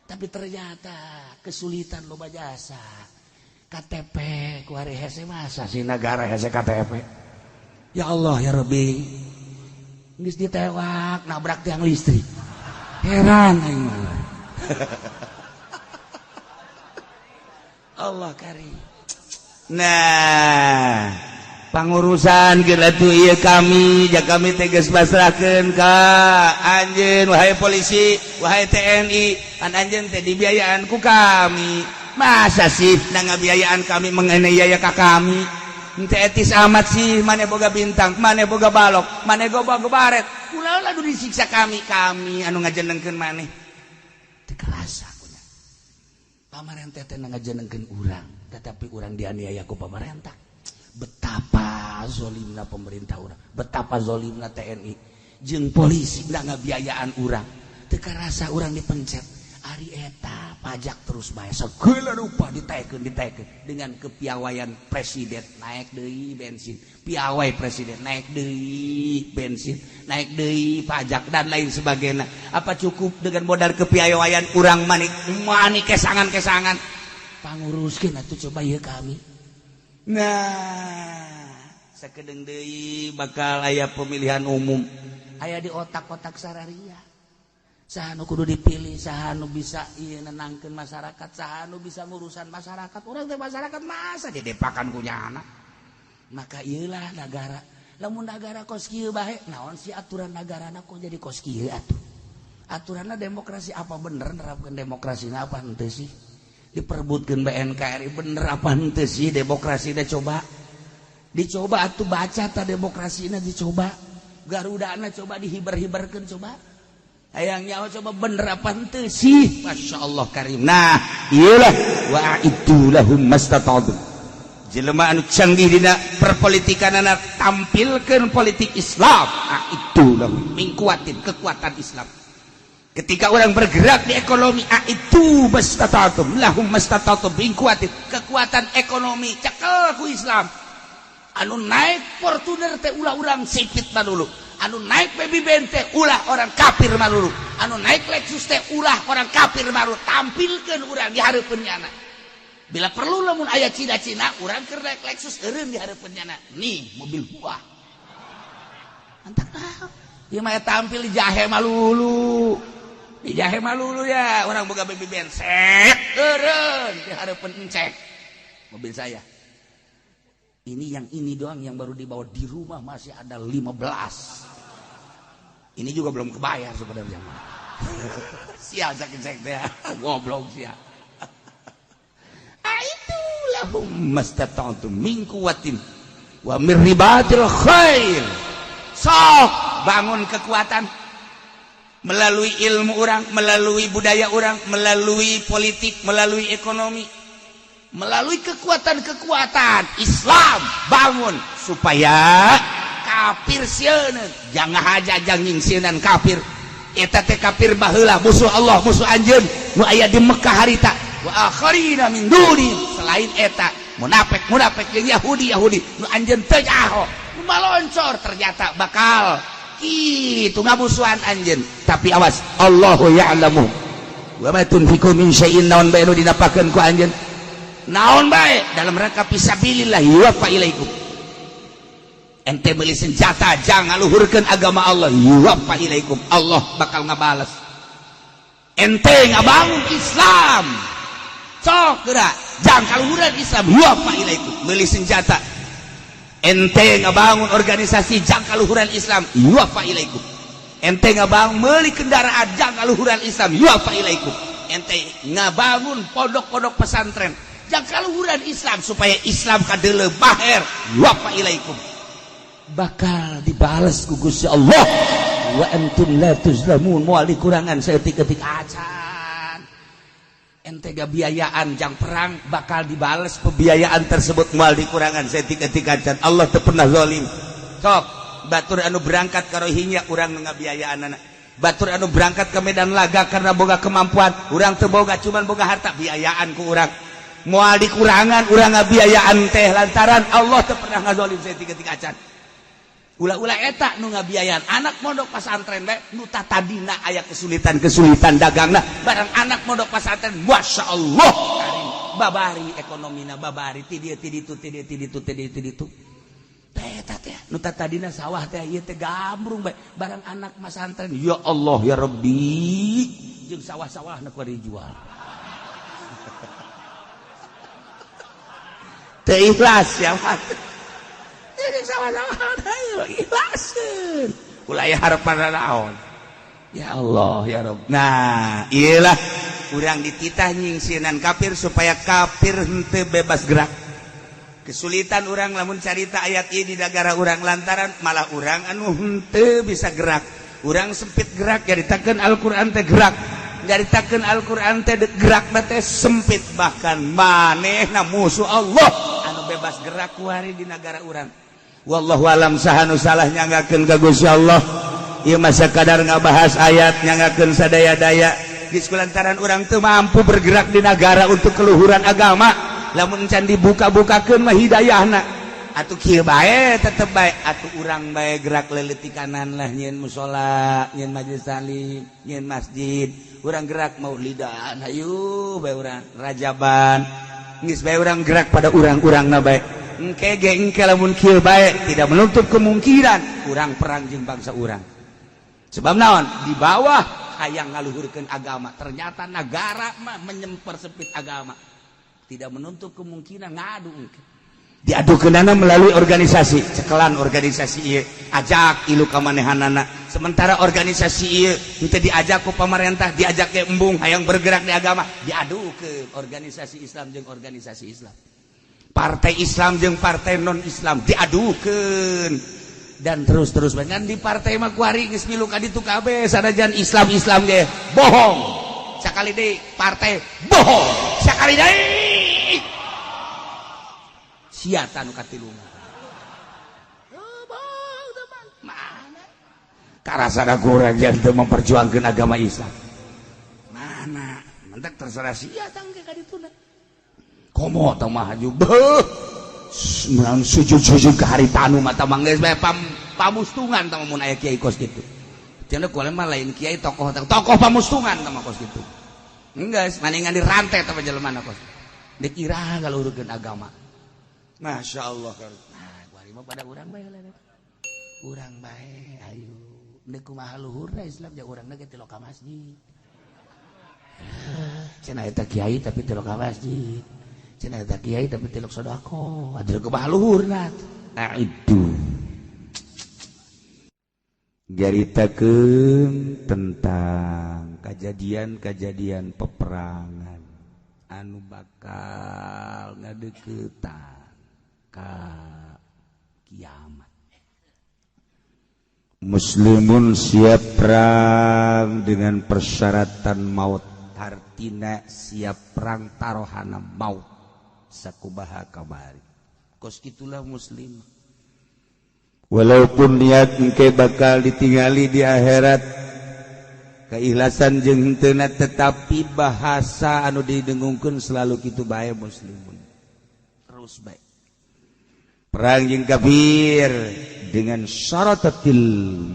A: Tapi ternyata kesulitan loba jasa KTP kuari hese. Masa sih negara hese KTP? Ya Allah, ya Rabbi, geus ditewak, nabrak tiang listrik. Heran aing mah. Allah karim. Nah, pangurusan geus atuh ieu kami ja kami teh geus pasrahkeun ka anjeun. Wahai polisi, wahai TNI, an anjeun teh dibiayaan ku kami. Masa sih na ngabiayaan kami menganiaya ka kami? Henteu etis amat sih. Mane boga bintang, mane boga balok, mane boga baret, ulah lah disiksa kami. Kami anu ngajenengkeun maneh. Teu kerasa kunya pamarentah teh ngajenengkeun urang, tetapi urang dianiaya ku pamarentah. Betapa zolimna pemerintah urang, betapa zolimna TNI jeung polisi da ngabiayaan urang. Teu karasa urang dipencet. Ari eta pajak terus bae segala rupa ditaikeun, ditaikeun. Dengan kepiawaian presiden, naik deui bensin. Piawai presiden, naik deui bensin, naik deui pajak, dan lain sebagainya. Apa cukup dengan modal kepiawaian urang manik manik kesangan-kesangan panguruskeun atuh coba ieu kami? Nah, sakedeung deui bakal aya pemilihan umum. Aya di otak-otak sararia saha nu kudu dipilih, saha nu bisa ieu nenangkeun masyarakat, saha nu bisa ngurusan masyarakat. Urang teh masyarakat, masa didepakan ku nyana? Maka ieulah negara. Lamun negara kos kieu bae, naon sih aturan negarana kok jadi kos kieu atuh? Aturanna demokrasi, apa bener nerapkeun demokrasi apa henteu sih? Diperebutkeun BNKRI, bener apa henteu sih demokrasi? Coba dicoba atuh, baca ta demokrasina, dicoba. Garudana coba dihibar-hibarkeun, coba hayang nyawa, coba bener apa henteu sih? Masya Allah karim. Nah, iyalah, wa a'iddu lahum mastata'tum. Jelema anu canggih dina perpolitikanana, tampilkeun politik Islam. A'iddu lahum min quwwatin, kekuatan Islam. Ketika orang bergerak di ekonomi, a'iddu mastata'tum lahum mastata'tum min quwwatin, kekuatan ekonomi cekel ku Islam. Anu naik Fortuner teh ulah urang sipit mah dulu, anu naik Baby Benz teh ulah orang kafir mah dulu, anu naik Lexus teh ulah orang kafir mah dulu. Tampilkeun urang di hareupeun nyana. Bila perlu, lamun aya Cina-Cina, urang keur naik Lexus eureun di hareupeun nyana, nih mobil gua. Antak naon ieu mah? Tampil di jahe malulu, di jahe malulu ya. Orang boga Baby Benz set eureun di hareupeun, encek mobil saya ini. Yang ini doang yang baru dibawa, di rumah masih ada 15. Ini juga belum kebayar sebenarnya. Sial, sakit cek ya, goblok sial. Ah, itu lahum mastata'tum min quwwatin wa mir ribatil khair. Sok bangun kekuatan melalui ilmu orang, melalui budaya orang, melalui politik, melalui ekonomi, melalui kekuatan-kekuatan Islam. Bangun supaya kafir sieun. Jangan aja jangan sieun kafir. Eta teh kafir baheula musuh Allah, musuh anjeun nu aya di Mekah harita. Wa akharina min duni, selain eta munafik munafik jeung Yahudi Yahudi nu anjeun teu nyaho, nu maloncor, ternyata bakal kitu ngamusuhan anjeun. Tapi awas, Allahu ya'lamu wa ma tunfiqu min syai'in. Naon bae nu dinapakeun ku anjeun, naon bae dalam rangka fisabilillah, yuwaffa ilaikum. Ente beli senjata jangan luhurkan agama Allah, yuwaffa ilaikum, Allah bakal ngabales. Ente ngabangun Islam, sok gerak jangan kaluhuran Islam, yuwaffa ilaikum. Beli senjata, ente ngabangun organisasi jangan kaluhuran Islam, yuwaffa ilaikum. Ente ngabangun, beli kendaraan jangan kaluhuran Islam, yuwaffa ilaikum. Ente ngabangun pondok-pondok pesantren jangan kaluhuran Islam supaya Islam kadele baher, yuwaffa ilaikum, bakal dibales ku Gusti Allah. Wa antum la tuzlamun, moal dikurangan saeutik-eutik acan. Ente biayaan jang perang bakal dibales pembiayaan tersebut, moal dikurangan saeutik-eutik acan. Allah teu pernah zalim. Sok batur anu berangkat ka Rohingya, urang nu ngabiayaan anak. Batur anu berangkat ke medan laga karena boga kemampuan, urang teu boga, cuman boga harta, biayaan ku urang. Moal dikurangan urang ngabiayaan teh, lantaran Allah teu pernah ngazolim saeutik-eutik acan. Ulah-ulah eta nu ngabiayaan anak mondok pesantren bae, nu tadina aya kesulitan-kesulitan dagangna, barang anak mondok pesantren, Masya Allah, babari ekonomina, babari ti dieu ti ditu, ti dieu ti ditu, ti dieu ti ditu. Teh eta teh nu tadina sawah teh ieu teh gambrung bae, barang anak pesantren, ya Allah ya Rabbi, jeung sawah-sawahna ku dijual. Teu ikhlas ya, jadi sawah-sawah ikhlaskeun, ulah aya harapan naon. Ya Allah ya Rabb. Nah, iyalah urang dititah nyingsieunan kafir supaya kafir henteu bebas gerak. Kesulitan urang lamun carita ayat ieu di negara urang, lantaran malah urang anu henteu bisa gerak, urang sempit gerak. Nyaritakeun Al-Qur'an teh gerak, nyaritakeun Al-Qur'an teh gerak teh sempit, bahkan manehna musuh Allah anu bebas gerak kuari di negara urang. Wallahu alam saha nu salah, nyanggakeun ka Gusti Allah. Ieu mah sakadar ngabahas ayat, nyanggakeun sadaya-daya. Geus kulantaran urang teu mampu bergerak di negara untuk keluhuran agama, lamun can dibuka-bukakeun mah hidayahna atuh kieu bae, tetep bae atuh urang bae gerak leuleutikanan lah, nyieun musala, nyieun majelis taklim, nyieun masjid. Urang gerak maulidan, hayu bae urang rajaban, geus bae urang gerak pada urang-urangna bae. Engke ge engke lamun kieu bae, tidak menutup kemungkinan urang perang jeung bangsa urang. Sebab naon? Di bawah hayang ngaluhurkeun agama, ternyata negara mah menyempersempit agama. Tidak menutup kemungkinan ngadu engke. Diadukeunana melalui organisasi, cekelan organisasi ieu, ajak ilu ka manehanana. Sementara organisasi ieu henteu diajak ku pamarentah, diajak ke embung hayang bergerak di agama, diadukeun organisasi Islam jeung organisasi Islam. Partai Islam jeung partai non Islam diadukeun dan terus-terus dengan di partai mah kuari geus milu ka ditu kabeh, sanajan Islam Islam ge bohong sakali deui, partai bohong sakali deui, sia nu katilu. Mana karasana kurang jangan memperjuangkan agama Islam, mana mentak terserah sia tangke ka dituna. Komo tah mah haju beuh menang sujud-sujud ke hari tanu mata mangges bae pamustungan tah mun aya kiai kos kitu. Cenah kuale mah lain kiai, tokoh tokoh pamustungan tah mah kos kitu. Enggeus maningan dirantai tah jelema kos. Dikira ngaluhurkeun agama. Masya Allah. Nah, kuari mah pada urang bae lah. Urang bae ayo. Deuk kumaha luhurna Islam ja urangna ge teu ka masjid. Cenah eta kiai tapi teu ka masjid. Cenah eta kiai tapi tilok sedekah. Atuh kumaha luhurna? Nah, itu. Nyaritakeun tentang kejadian-kejadian peperangan anu bakal ngadeukeutan ka kiamat. Muslimun siap perang dengan persyaratan maut, hartina siap perang tarohana maut sakubaha kamari. Kos itulah muslim. Walaupun niat engke bakal ditingali di akhirat keikhlasan jeung henteu, tetapi bahasa anu didengungkeun selalu kitu bae, muslimun. Terus bae. Perang jeung kafir dengan syaratatil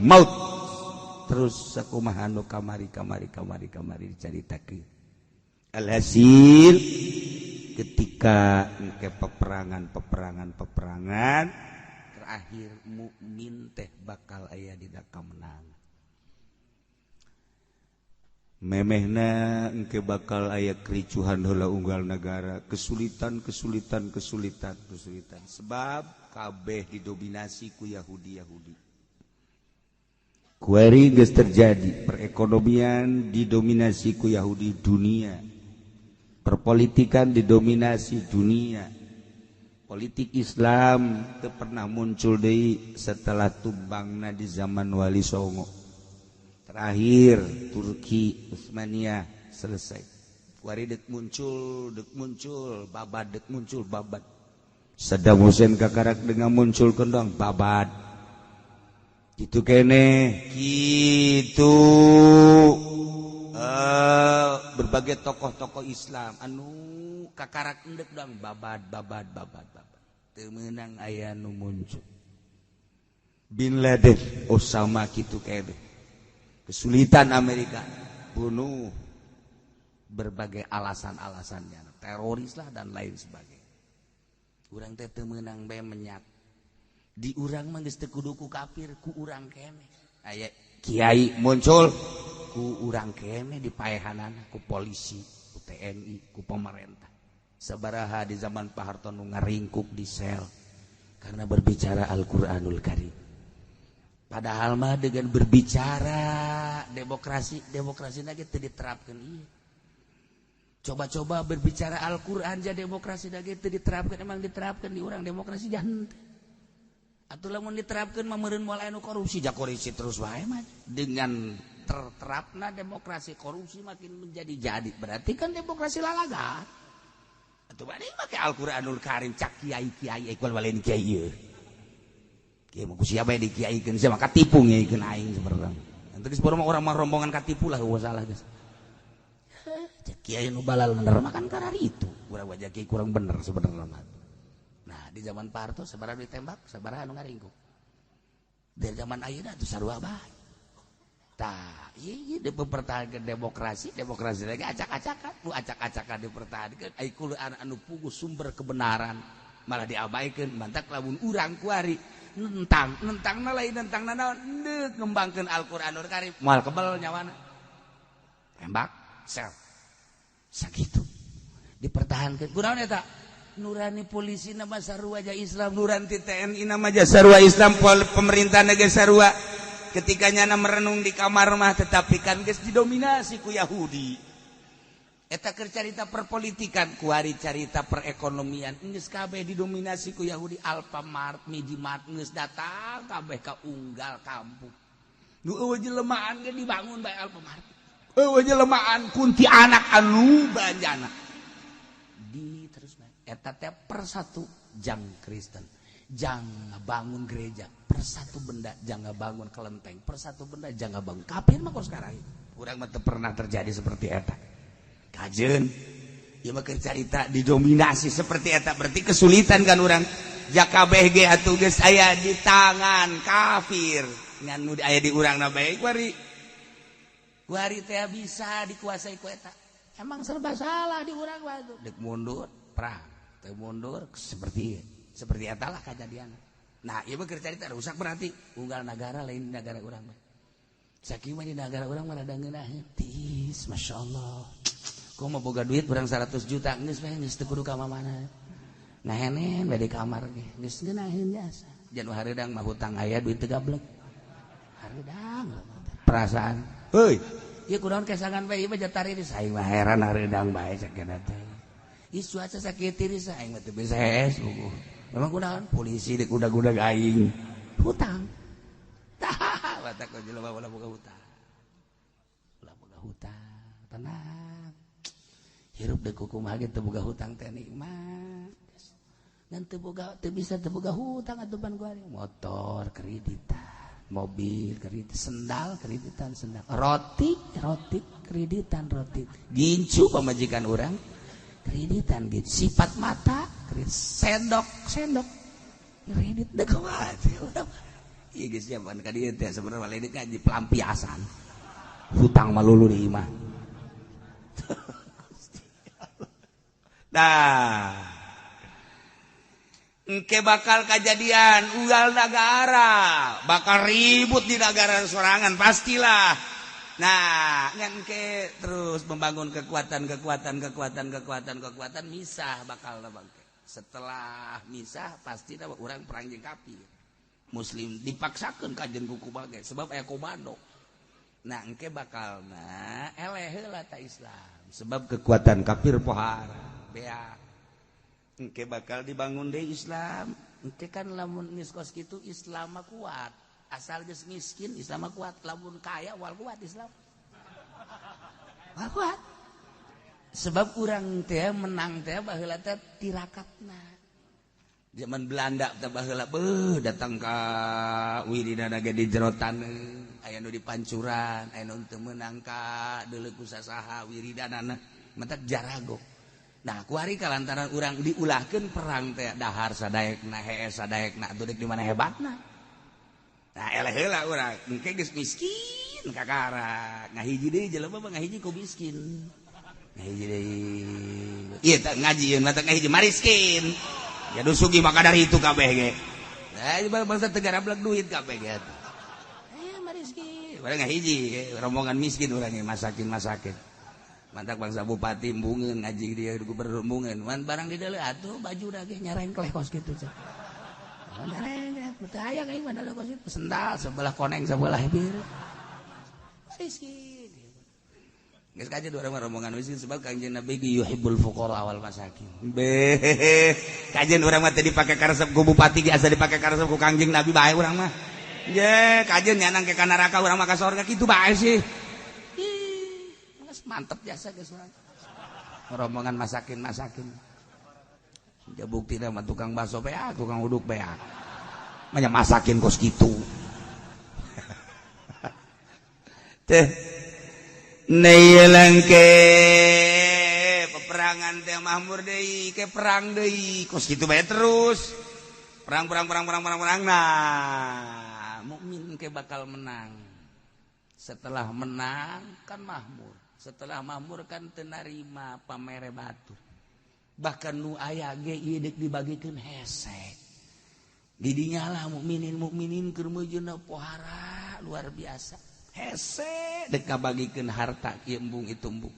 A: maut. Terus sakumaha nu kamari kamari kamari kamari dicaritakeun. Alhasil ketika engke peperangan peperangan peperangan terakhir, mukmin teh bakal aya dina kamenangan. Memehna engke bakal aya kericuhan heula unggal negara, kesulitan kesulitan kesulitan kesulitan, sebab kabeh didominasi ku Yahudi Yahudi. Kuari geus terjadi perekonomian didominasi ku Yahudi dunia, perpolitikan didominasi dunia. Politik Islam teu pernah muncul deui setelah tumbangna di zaman Wali Songo. Terakhir Turki Utsmaniyah selesai. Kuari dek muncul babad, dek muncul babad. Saddam Hussein kakarak dengan muncul kendang babad. Gitu kene gitu. Berbagai tokoh-tokoh Islam anu kakarak endek dong babad babad babad babad. Teu meunang aya nu muncul. Bin Laden, Osama gitu kene. Kesulitan Amerika bunuh berbagai alasan-alasannya, teroris lah dan lain sebagainya. Urang teh teu meunang bae menyat. Di urang mah geus teu kudu ku kafir, ku urang keneh. Aya kiai muncul ku urang keneh dipaehanana ku polisi, ku TNI, ku pemerintah. Sabaraha di zaman Pak Harto nu ngaringkuk di sel karena berbicara Al-Qur'anul Karim. Padahal mah dengan berbicara demokrasi, demokrasi lagi teu diterapkeun ieu. Coba-coba berbicara Al-Qur'an ja demokrasi lagi teu diterapkeun, emang diterapkeun di urang demokrasi jangan. Atuh lamun diterapkeun mah meureun moal anu korupsi, ja korupsi terus wae mah. Dengan terterapna demokrasi korupsi makin menjadi-jadi. Berarti kan demokrasi lalaga. Atuh bade make Al-Qur'anul Karim cak kiai-kiai ekol walen kiai ieu. Kiai mah ku siapa dikiaikeun sia mah katipu ngeikeun aing sebenarnya. Ente geus baru mah urang mah rombongan katipu lah eueuh salah geus. Cek kiai nu balal bener mah kan karena itu. Urang wajah kiai kurang bener sebenarnya mah. Nah, di zaman Pak Harto sabaraha ditembak, sabaraha anu ngaringkuk. Dari zaman ayeuna atuh sarua bae. Tah, ieu ieu dipertahankeun demokrasi, demokrasi lagi acak-acakan, nu acak-acakan dipertahankeun, ai kulo anu puguh sumber kebenaran malah diabaikeun, mantak lamun urang kuari nentang, nentangna lain nentang naon, deuk ngembangkeun Al-Qur'anul Karim, moal kebel nyawana. Tembak, sel. Sakitu. Dipertahankeun. Kunaon eta? Nurani polisi nama sarua aja Islam, nurani TNI nama aja sarua Islam, pemerintah negeri sarua. Ketika nyana merenung di kamar mah tetapi kan geus didominasi ku Yahudi. Eta keur carita perpolitikan, kuari carita perekonomian, geus kabeh didominasi ku Yahudi. Alfamart, Minimart geus datang kabeh ka unggal kampung. Nu eueuh jelemaan ge dibangun bae Alfamart. Eueuh jelemaan kuntianak anu banjana. Di terus bae. Eta teh persatu jang Kristen, jang bangun gereja, persatu benda jangan bangun kelenteng, persatu benda jangan bangun kafir mah kok sekarang. Urang mah teu pernah terjadi seperti eta. Kajeun ieu mah keur carita didominasi seperti eta, berarti kesulitan kan urang. Ja kabeh ge atuh geus aya di tangan kafir. Ngan nu aya di urangna bae kuari. Kuari teh bisa dikuasai ku eta. Emang serba salah di urang mah atuh. Dek mundur perang, teu mundur seperti seperti eta lah kejadian. Nah, ieu mah keur carita rusak berarti unggal negara lain negara urang mah. Sakieu mah di negara urang mah rada ngeunaheun. Tis, masyaallah. Kok mau boga duit berang 100 juta geus we geus teu kudu ka mana. Nah henen we di kamar ge geus ngeunaheun jasa. Jan hareudang mah hutang aya duit teu gablek. Hareudang perasaan. Heuy, ieu kunaon kesangan bae ieu mah jatari aing mah heran hareudang bae cek teh. Ih cuaca sakieu tiris aing mah teu bisa hees. Memang kunaon polisi di kuda-kuda aing hutang. Tah, batak jelema ulah boga hutang. Ulah boga hutang, tenang. Hirup deuk kumaha ge teu boga hutang teh nikmat. Ngan teu boga teu bisa teu boga hutang atuh pan kuari. Motor kreditan, mobil kredit, sendal kreditan sendal, roti roti kreditan roti. Gincu pamajikan urang kreditan gitu, sifat mata kredit, sendok sendok kredit deh kumaha. Iya geus siapa ka dieu teh sebenarnya lain kan di pelampiasan. Hutang malulu di imah. Nah, engke bakal kejadian unggal negara bakal ribut di negara sorangan pastilah. Nah, engke terus membangun kekuatan kekuatan kekuatan kekuatan kekuatan misah bakal bangke. Setelah misah pasti orang perang jeung kafir. Muslim dipaksakeun kajen kuku bagai sebab aya komando. Nah, engke bakal na eleh heula ta Islam sebab kekuatan kafir pohara. Bea. Engke bakal dibangun deui Islam. Engke kan lamun geus kos kitu Islam mah kuat. Asal geus miskin Islam mah kuat, lamun kaya wal kuat Islam. Wal kuat. Sebab urang teh menang teh baheula teh tirakatna. Zaman Belanda teh baheula beuh datang ka wiridana ge di jero taneuh, aya nu dipancuran, aya nu teu meunang ka deuleu ku sasaha wiridanana, matak jarago. Nah, kuari kalantaran urang diulahkeun perang teh dahar sadaekna, hees sadaekna, atuh deuk di mana hebatna. Nah, eleh heula urang, engke geus miskin kakara. Ngahiji deui jelema mah ngahiji ku miskin. Ngahiji deui. Ieu teh ngaji ieu mah ngahiji mariskin. Ya nu sugih maka dari itu kabeh ge. Nah, bangsa teu garablek duit kabeh ge atuh. Eh, mariskin. Urang ngahiji rombongan miskin urang masakin-masakin. Mantak bangsa bupati embungeun ngaji dia gubernur embungeun. Man barang di deuleu atuh baju ge nyarengkleh kos kitu cek. Nyarengkleh teu aya aing mah kos kitu. Sendal sebelah koneng sebelah biru. Miskin. Geus kaje dua orang rombongan miskin sebab Kangjeng Nabi yuhibbul fuqara wal masakin. Beh, kajen urang mah teu dipake karesep ku bupati ge asa dipake karesep ku Kangjeng Nabi bae urang mah. Ye, kajen nyanang ke ka neraka urang mah ka sorga kitu bae sih. Mantep jasa geus urang. Rombongan masakin-masakin. Dia bukti mah tukang bakso beak, tukang uduk beak. Manya masakin kos kitu. Teh neulangke peperangan teh mahmur deui, ke perang deui, kos kitu bae terus. Perang perang perang perang perang perang. Nah, mukmin ke bakal menang. Setelah menang kan mahmur. Setelah mahmur kan teu narima pamere batu. Bahkan nu aya ge ieu deuk dibagikeun hese. Didinya lah mukminin mukminin keur meujeuhna pohara luar biasa. Hese dek kabagikeun harta kieu embung itu embung.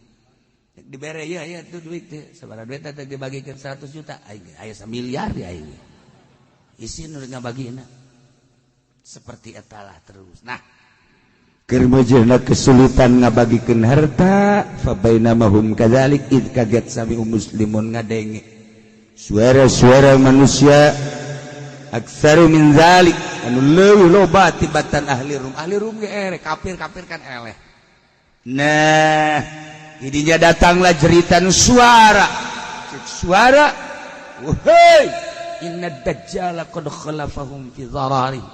A: Dek dibere ya ya tuh duit teh. Sabaraha duit teh dibagikeun 100 juta aing aya samiliar di aing. Isin nu ngabagina. Seperti etalah terus. Nah, keur meujeuhna kesulitan ngabagikeun harta, fa bainamahum kadzalik id kaget sami muslimun ngadenge suara-suara manusia aktsaru min zalik anu leuwih loba tibatan ahli Rum. Ahli Rum ge ere kafir-kafir kan eleh. Nah, didinya datanglah jeritan suara. Cek suara, wahai inna dajjala qad khalafahum fi dharari.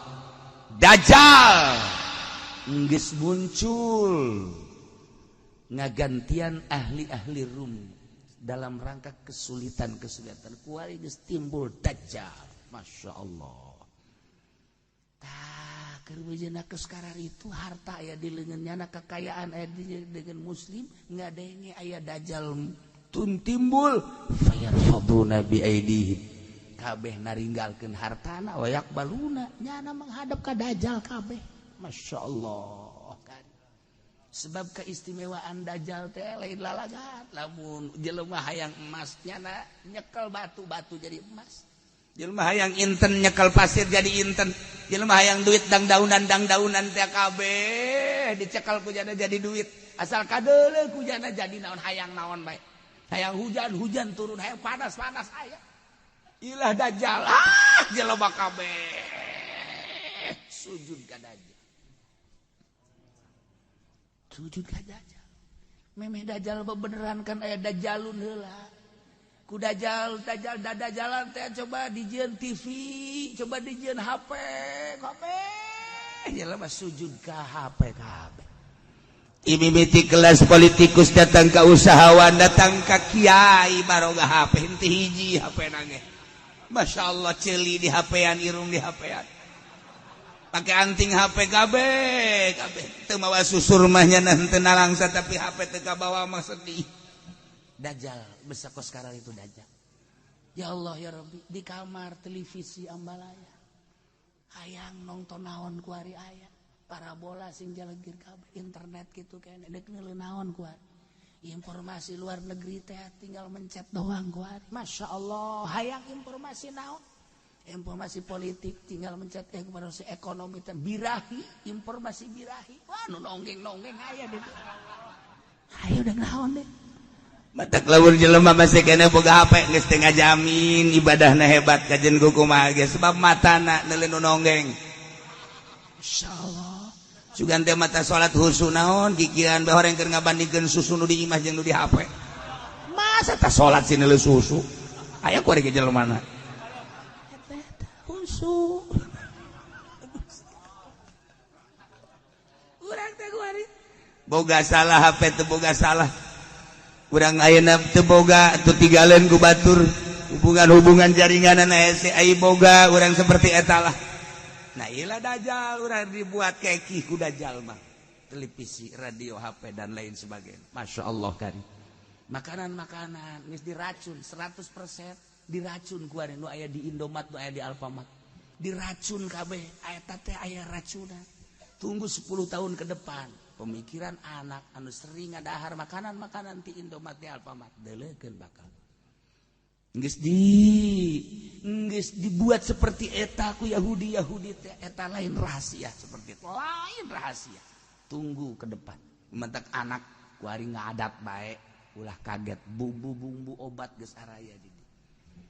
A: Dajjal geus muncul ngagantian ahli-ahli Rum dalam rangka kesulitan-kesulitan kuari geus timbul Dajjal. Masya Allah. Tah keur meujeuhna sekarang itu harta aya di leungeun kekayaan aya di dengan muslim ngadenge aya Dajjal tun timbul fayarfaduna bi aidihim kabeh naringgalkeun hartana wa yaqbaluna nyana menghadap ka Dajjal kabeh. Masya Allah kan. Sebab keistimewaan Dajjal teh lain lalagan. Lamun jelema hayang emas nyana nyekel batu-batu jadi emas. Jelema hayang inten nyekel pasir jadi inten. Jelema hayang duit dangdaunan dangdaunan teh kabeh dicekel ku jana jadi duit. Asal kadeuleu ku jana jadi naon hayang naon bae. Hayang hujan hujan turun, hayang panas panas aya. Ilah Dajjal ah jelema kabeh sujud ka Dajjal. Sujud ka Dajjal. Memeh Dajjal bebeneran kan aya Dajjalun heula. Ku Dajjal, Dajjal dadajalan teh coba dijieun TV, coba dijieun HP, kabeh jelema sujud ka HP kabeh. Imimiti kelas politikus datang ke usahawan, datang ke kiai baroga HP henteu hiji HP nange. Masya Allah ceuli di HP-an, irung di HP-an. Pakai anting HP kabeh, kabeh. Teu mawa susur mah nya henteu nalangsa tapi HP teu kabawa mah sedih. Dajjal besar kos sekarang itu Dajjal. Ya Allah ya Rabbi, di kamar televisi ambalaya. Hayang nonton naon kuari aya. Parabola sing jalegir kabeh, internet gitu kene dek neuleuh naon kuari. Informasi luar negeri teh tinggal mencet doang kuari. Masya Allah, hayang informasi naon? Informasi politik tinggal mencet, informasi ekonomi teh birahi, informasi birahi. Wah, nu nonggeng-nonggeng aya di dieu. Hayo udah naon deh. Matak lamun jelema masih kene boga HP geus teu ngajamin ibadahna hebat kajen ku kumaha ge sebab matana neuleuh nu nonggeng. Insyaallah. Sugan teh mata salat husu naon kikiran bae horeng keur ngabandingkeun susu nu di imah jeung nu di HP. Masa tak salat sini lu susu aya ku ari jelema mana husu. Urang teh kuari boga salah HP teu boga salah. Urang ayeuna teu boga teu tinggalin ku batur hubungan-hubungan jaringan hese ai boga urang seperti eta lah. Nah, ilah dajjal urang dibuat keki ku dajjal mah. Televisi, radio, HP dan lain sebagainya. Masya Allah kan. Makanan-makanan geus diracun 100% diracun ku nu aya di Indomaret, nu aya di Alfamart. Diracun kabeh, eta teh aya racunan. Tunggu 10 tahun ke depan, pemikiran anak anu sering ngadahar makanan-makanan di Indomaret, di Alfamart, deuleukeun bakal. Geus di geus dibuat seperti eta ku Yahudi. Yahudi teh eta lain rahasia, seperti itu lain rahasia. Tunggu ke depan, mentak anak kuari ngadat bae ulah kaget, bumbu-bumbu obat geus araya di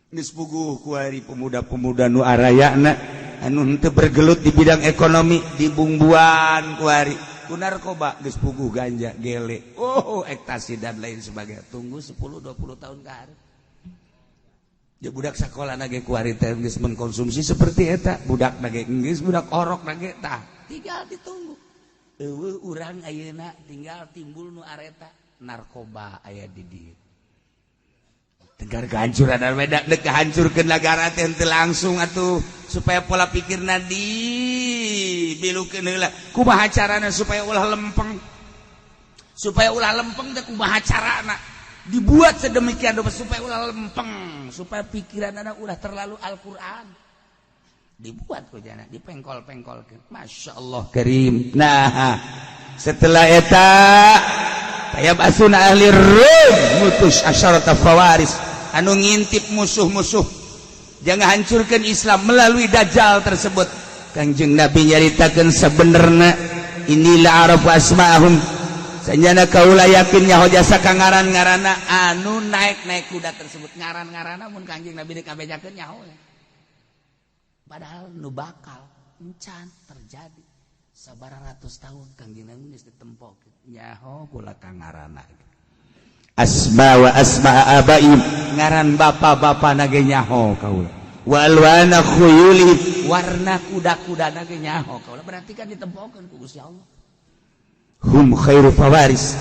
A: geus puguh kuari pemuda-pemuda nu arayana anu henteu bergelut di bidang ekonomi dibumbuan kuari ku narkoba, geus puguh ganja, gele, oh, ekstasi dan lain sebagainya. Tunggu 10 20 tahun ke hareup ya, budak sekolah nage kuari teh geus mengkonsumsi seperti eta, budak nage geus budak orok nage. Tah, tinggal ditunggu. Eueuh urang ayeuna tinggal timbul nu areta narkoba aya di dieu. Tegar kehancuran beda dek hancurkeun negara teh henteu langsung atuh, supaya pola pikirna di bilukeun heula. Kumaha carana supaya ulah lempeng? Supaya ulah lempeng teh kumaha carana? Dibuat sedemikian rupa supaya ulah lempeng, supaya pikiran anak ulah terlalu Al-Quran, dibuat ku jana dipengkol-pengkol. Masya Allah karim. Nah, setelah eta fayab'asuna ahli Rum, mutus asyarata fawaris anu ngintip musuh-musuh jangan hancurkan Islam melalui dajjal tersebut. Kangjeng Nabi nyaritakeun sebenarnya, inilah arafu asma'ahum. Sanjana kaula yakin nyaho jasa ka ngaran-ngaranna anu naik-naik kuda tersebut. Ngaran-ngaranna mun Kangjeng Nabi dikabejakeun nyaho. Padahal nu bakal encan terjadi sabaraha ratus tahun, Kangjeng Nabi geus ditempok nyaho kula ka ngaranna. Asma wa asma abaim, ngaran bapak-bapak nage nyaho kaula. Wa alwana khuyuli, warna kuda-kuda nage nyaho kaula. Berarti kan ditempokeun ku Gusti Allah. Hum khairu fawaris.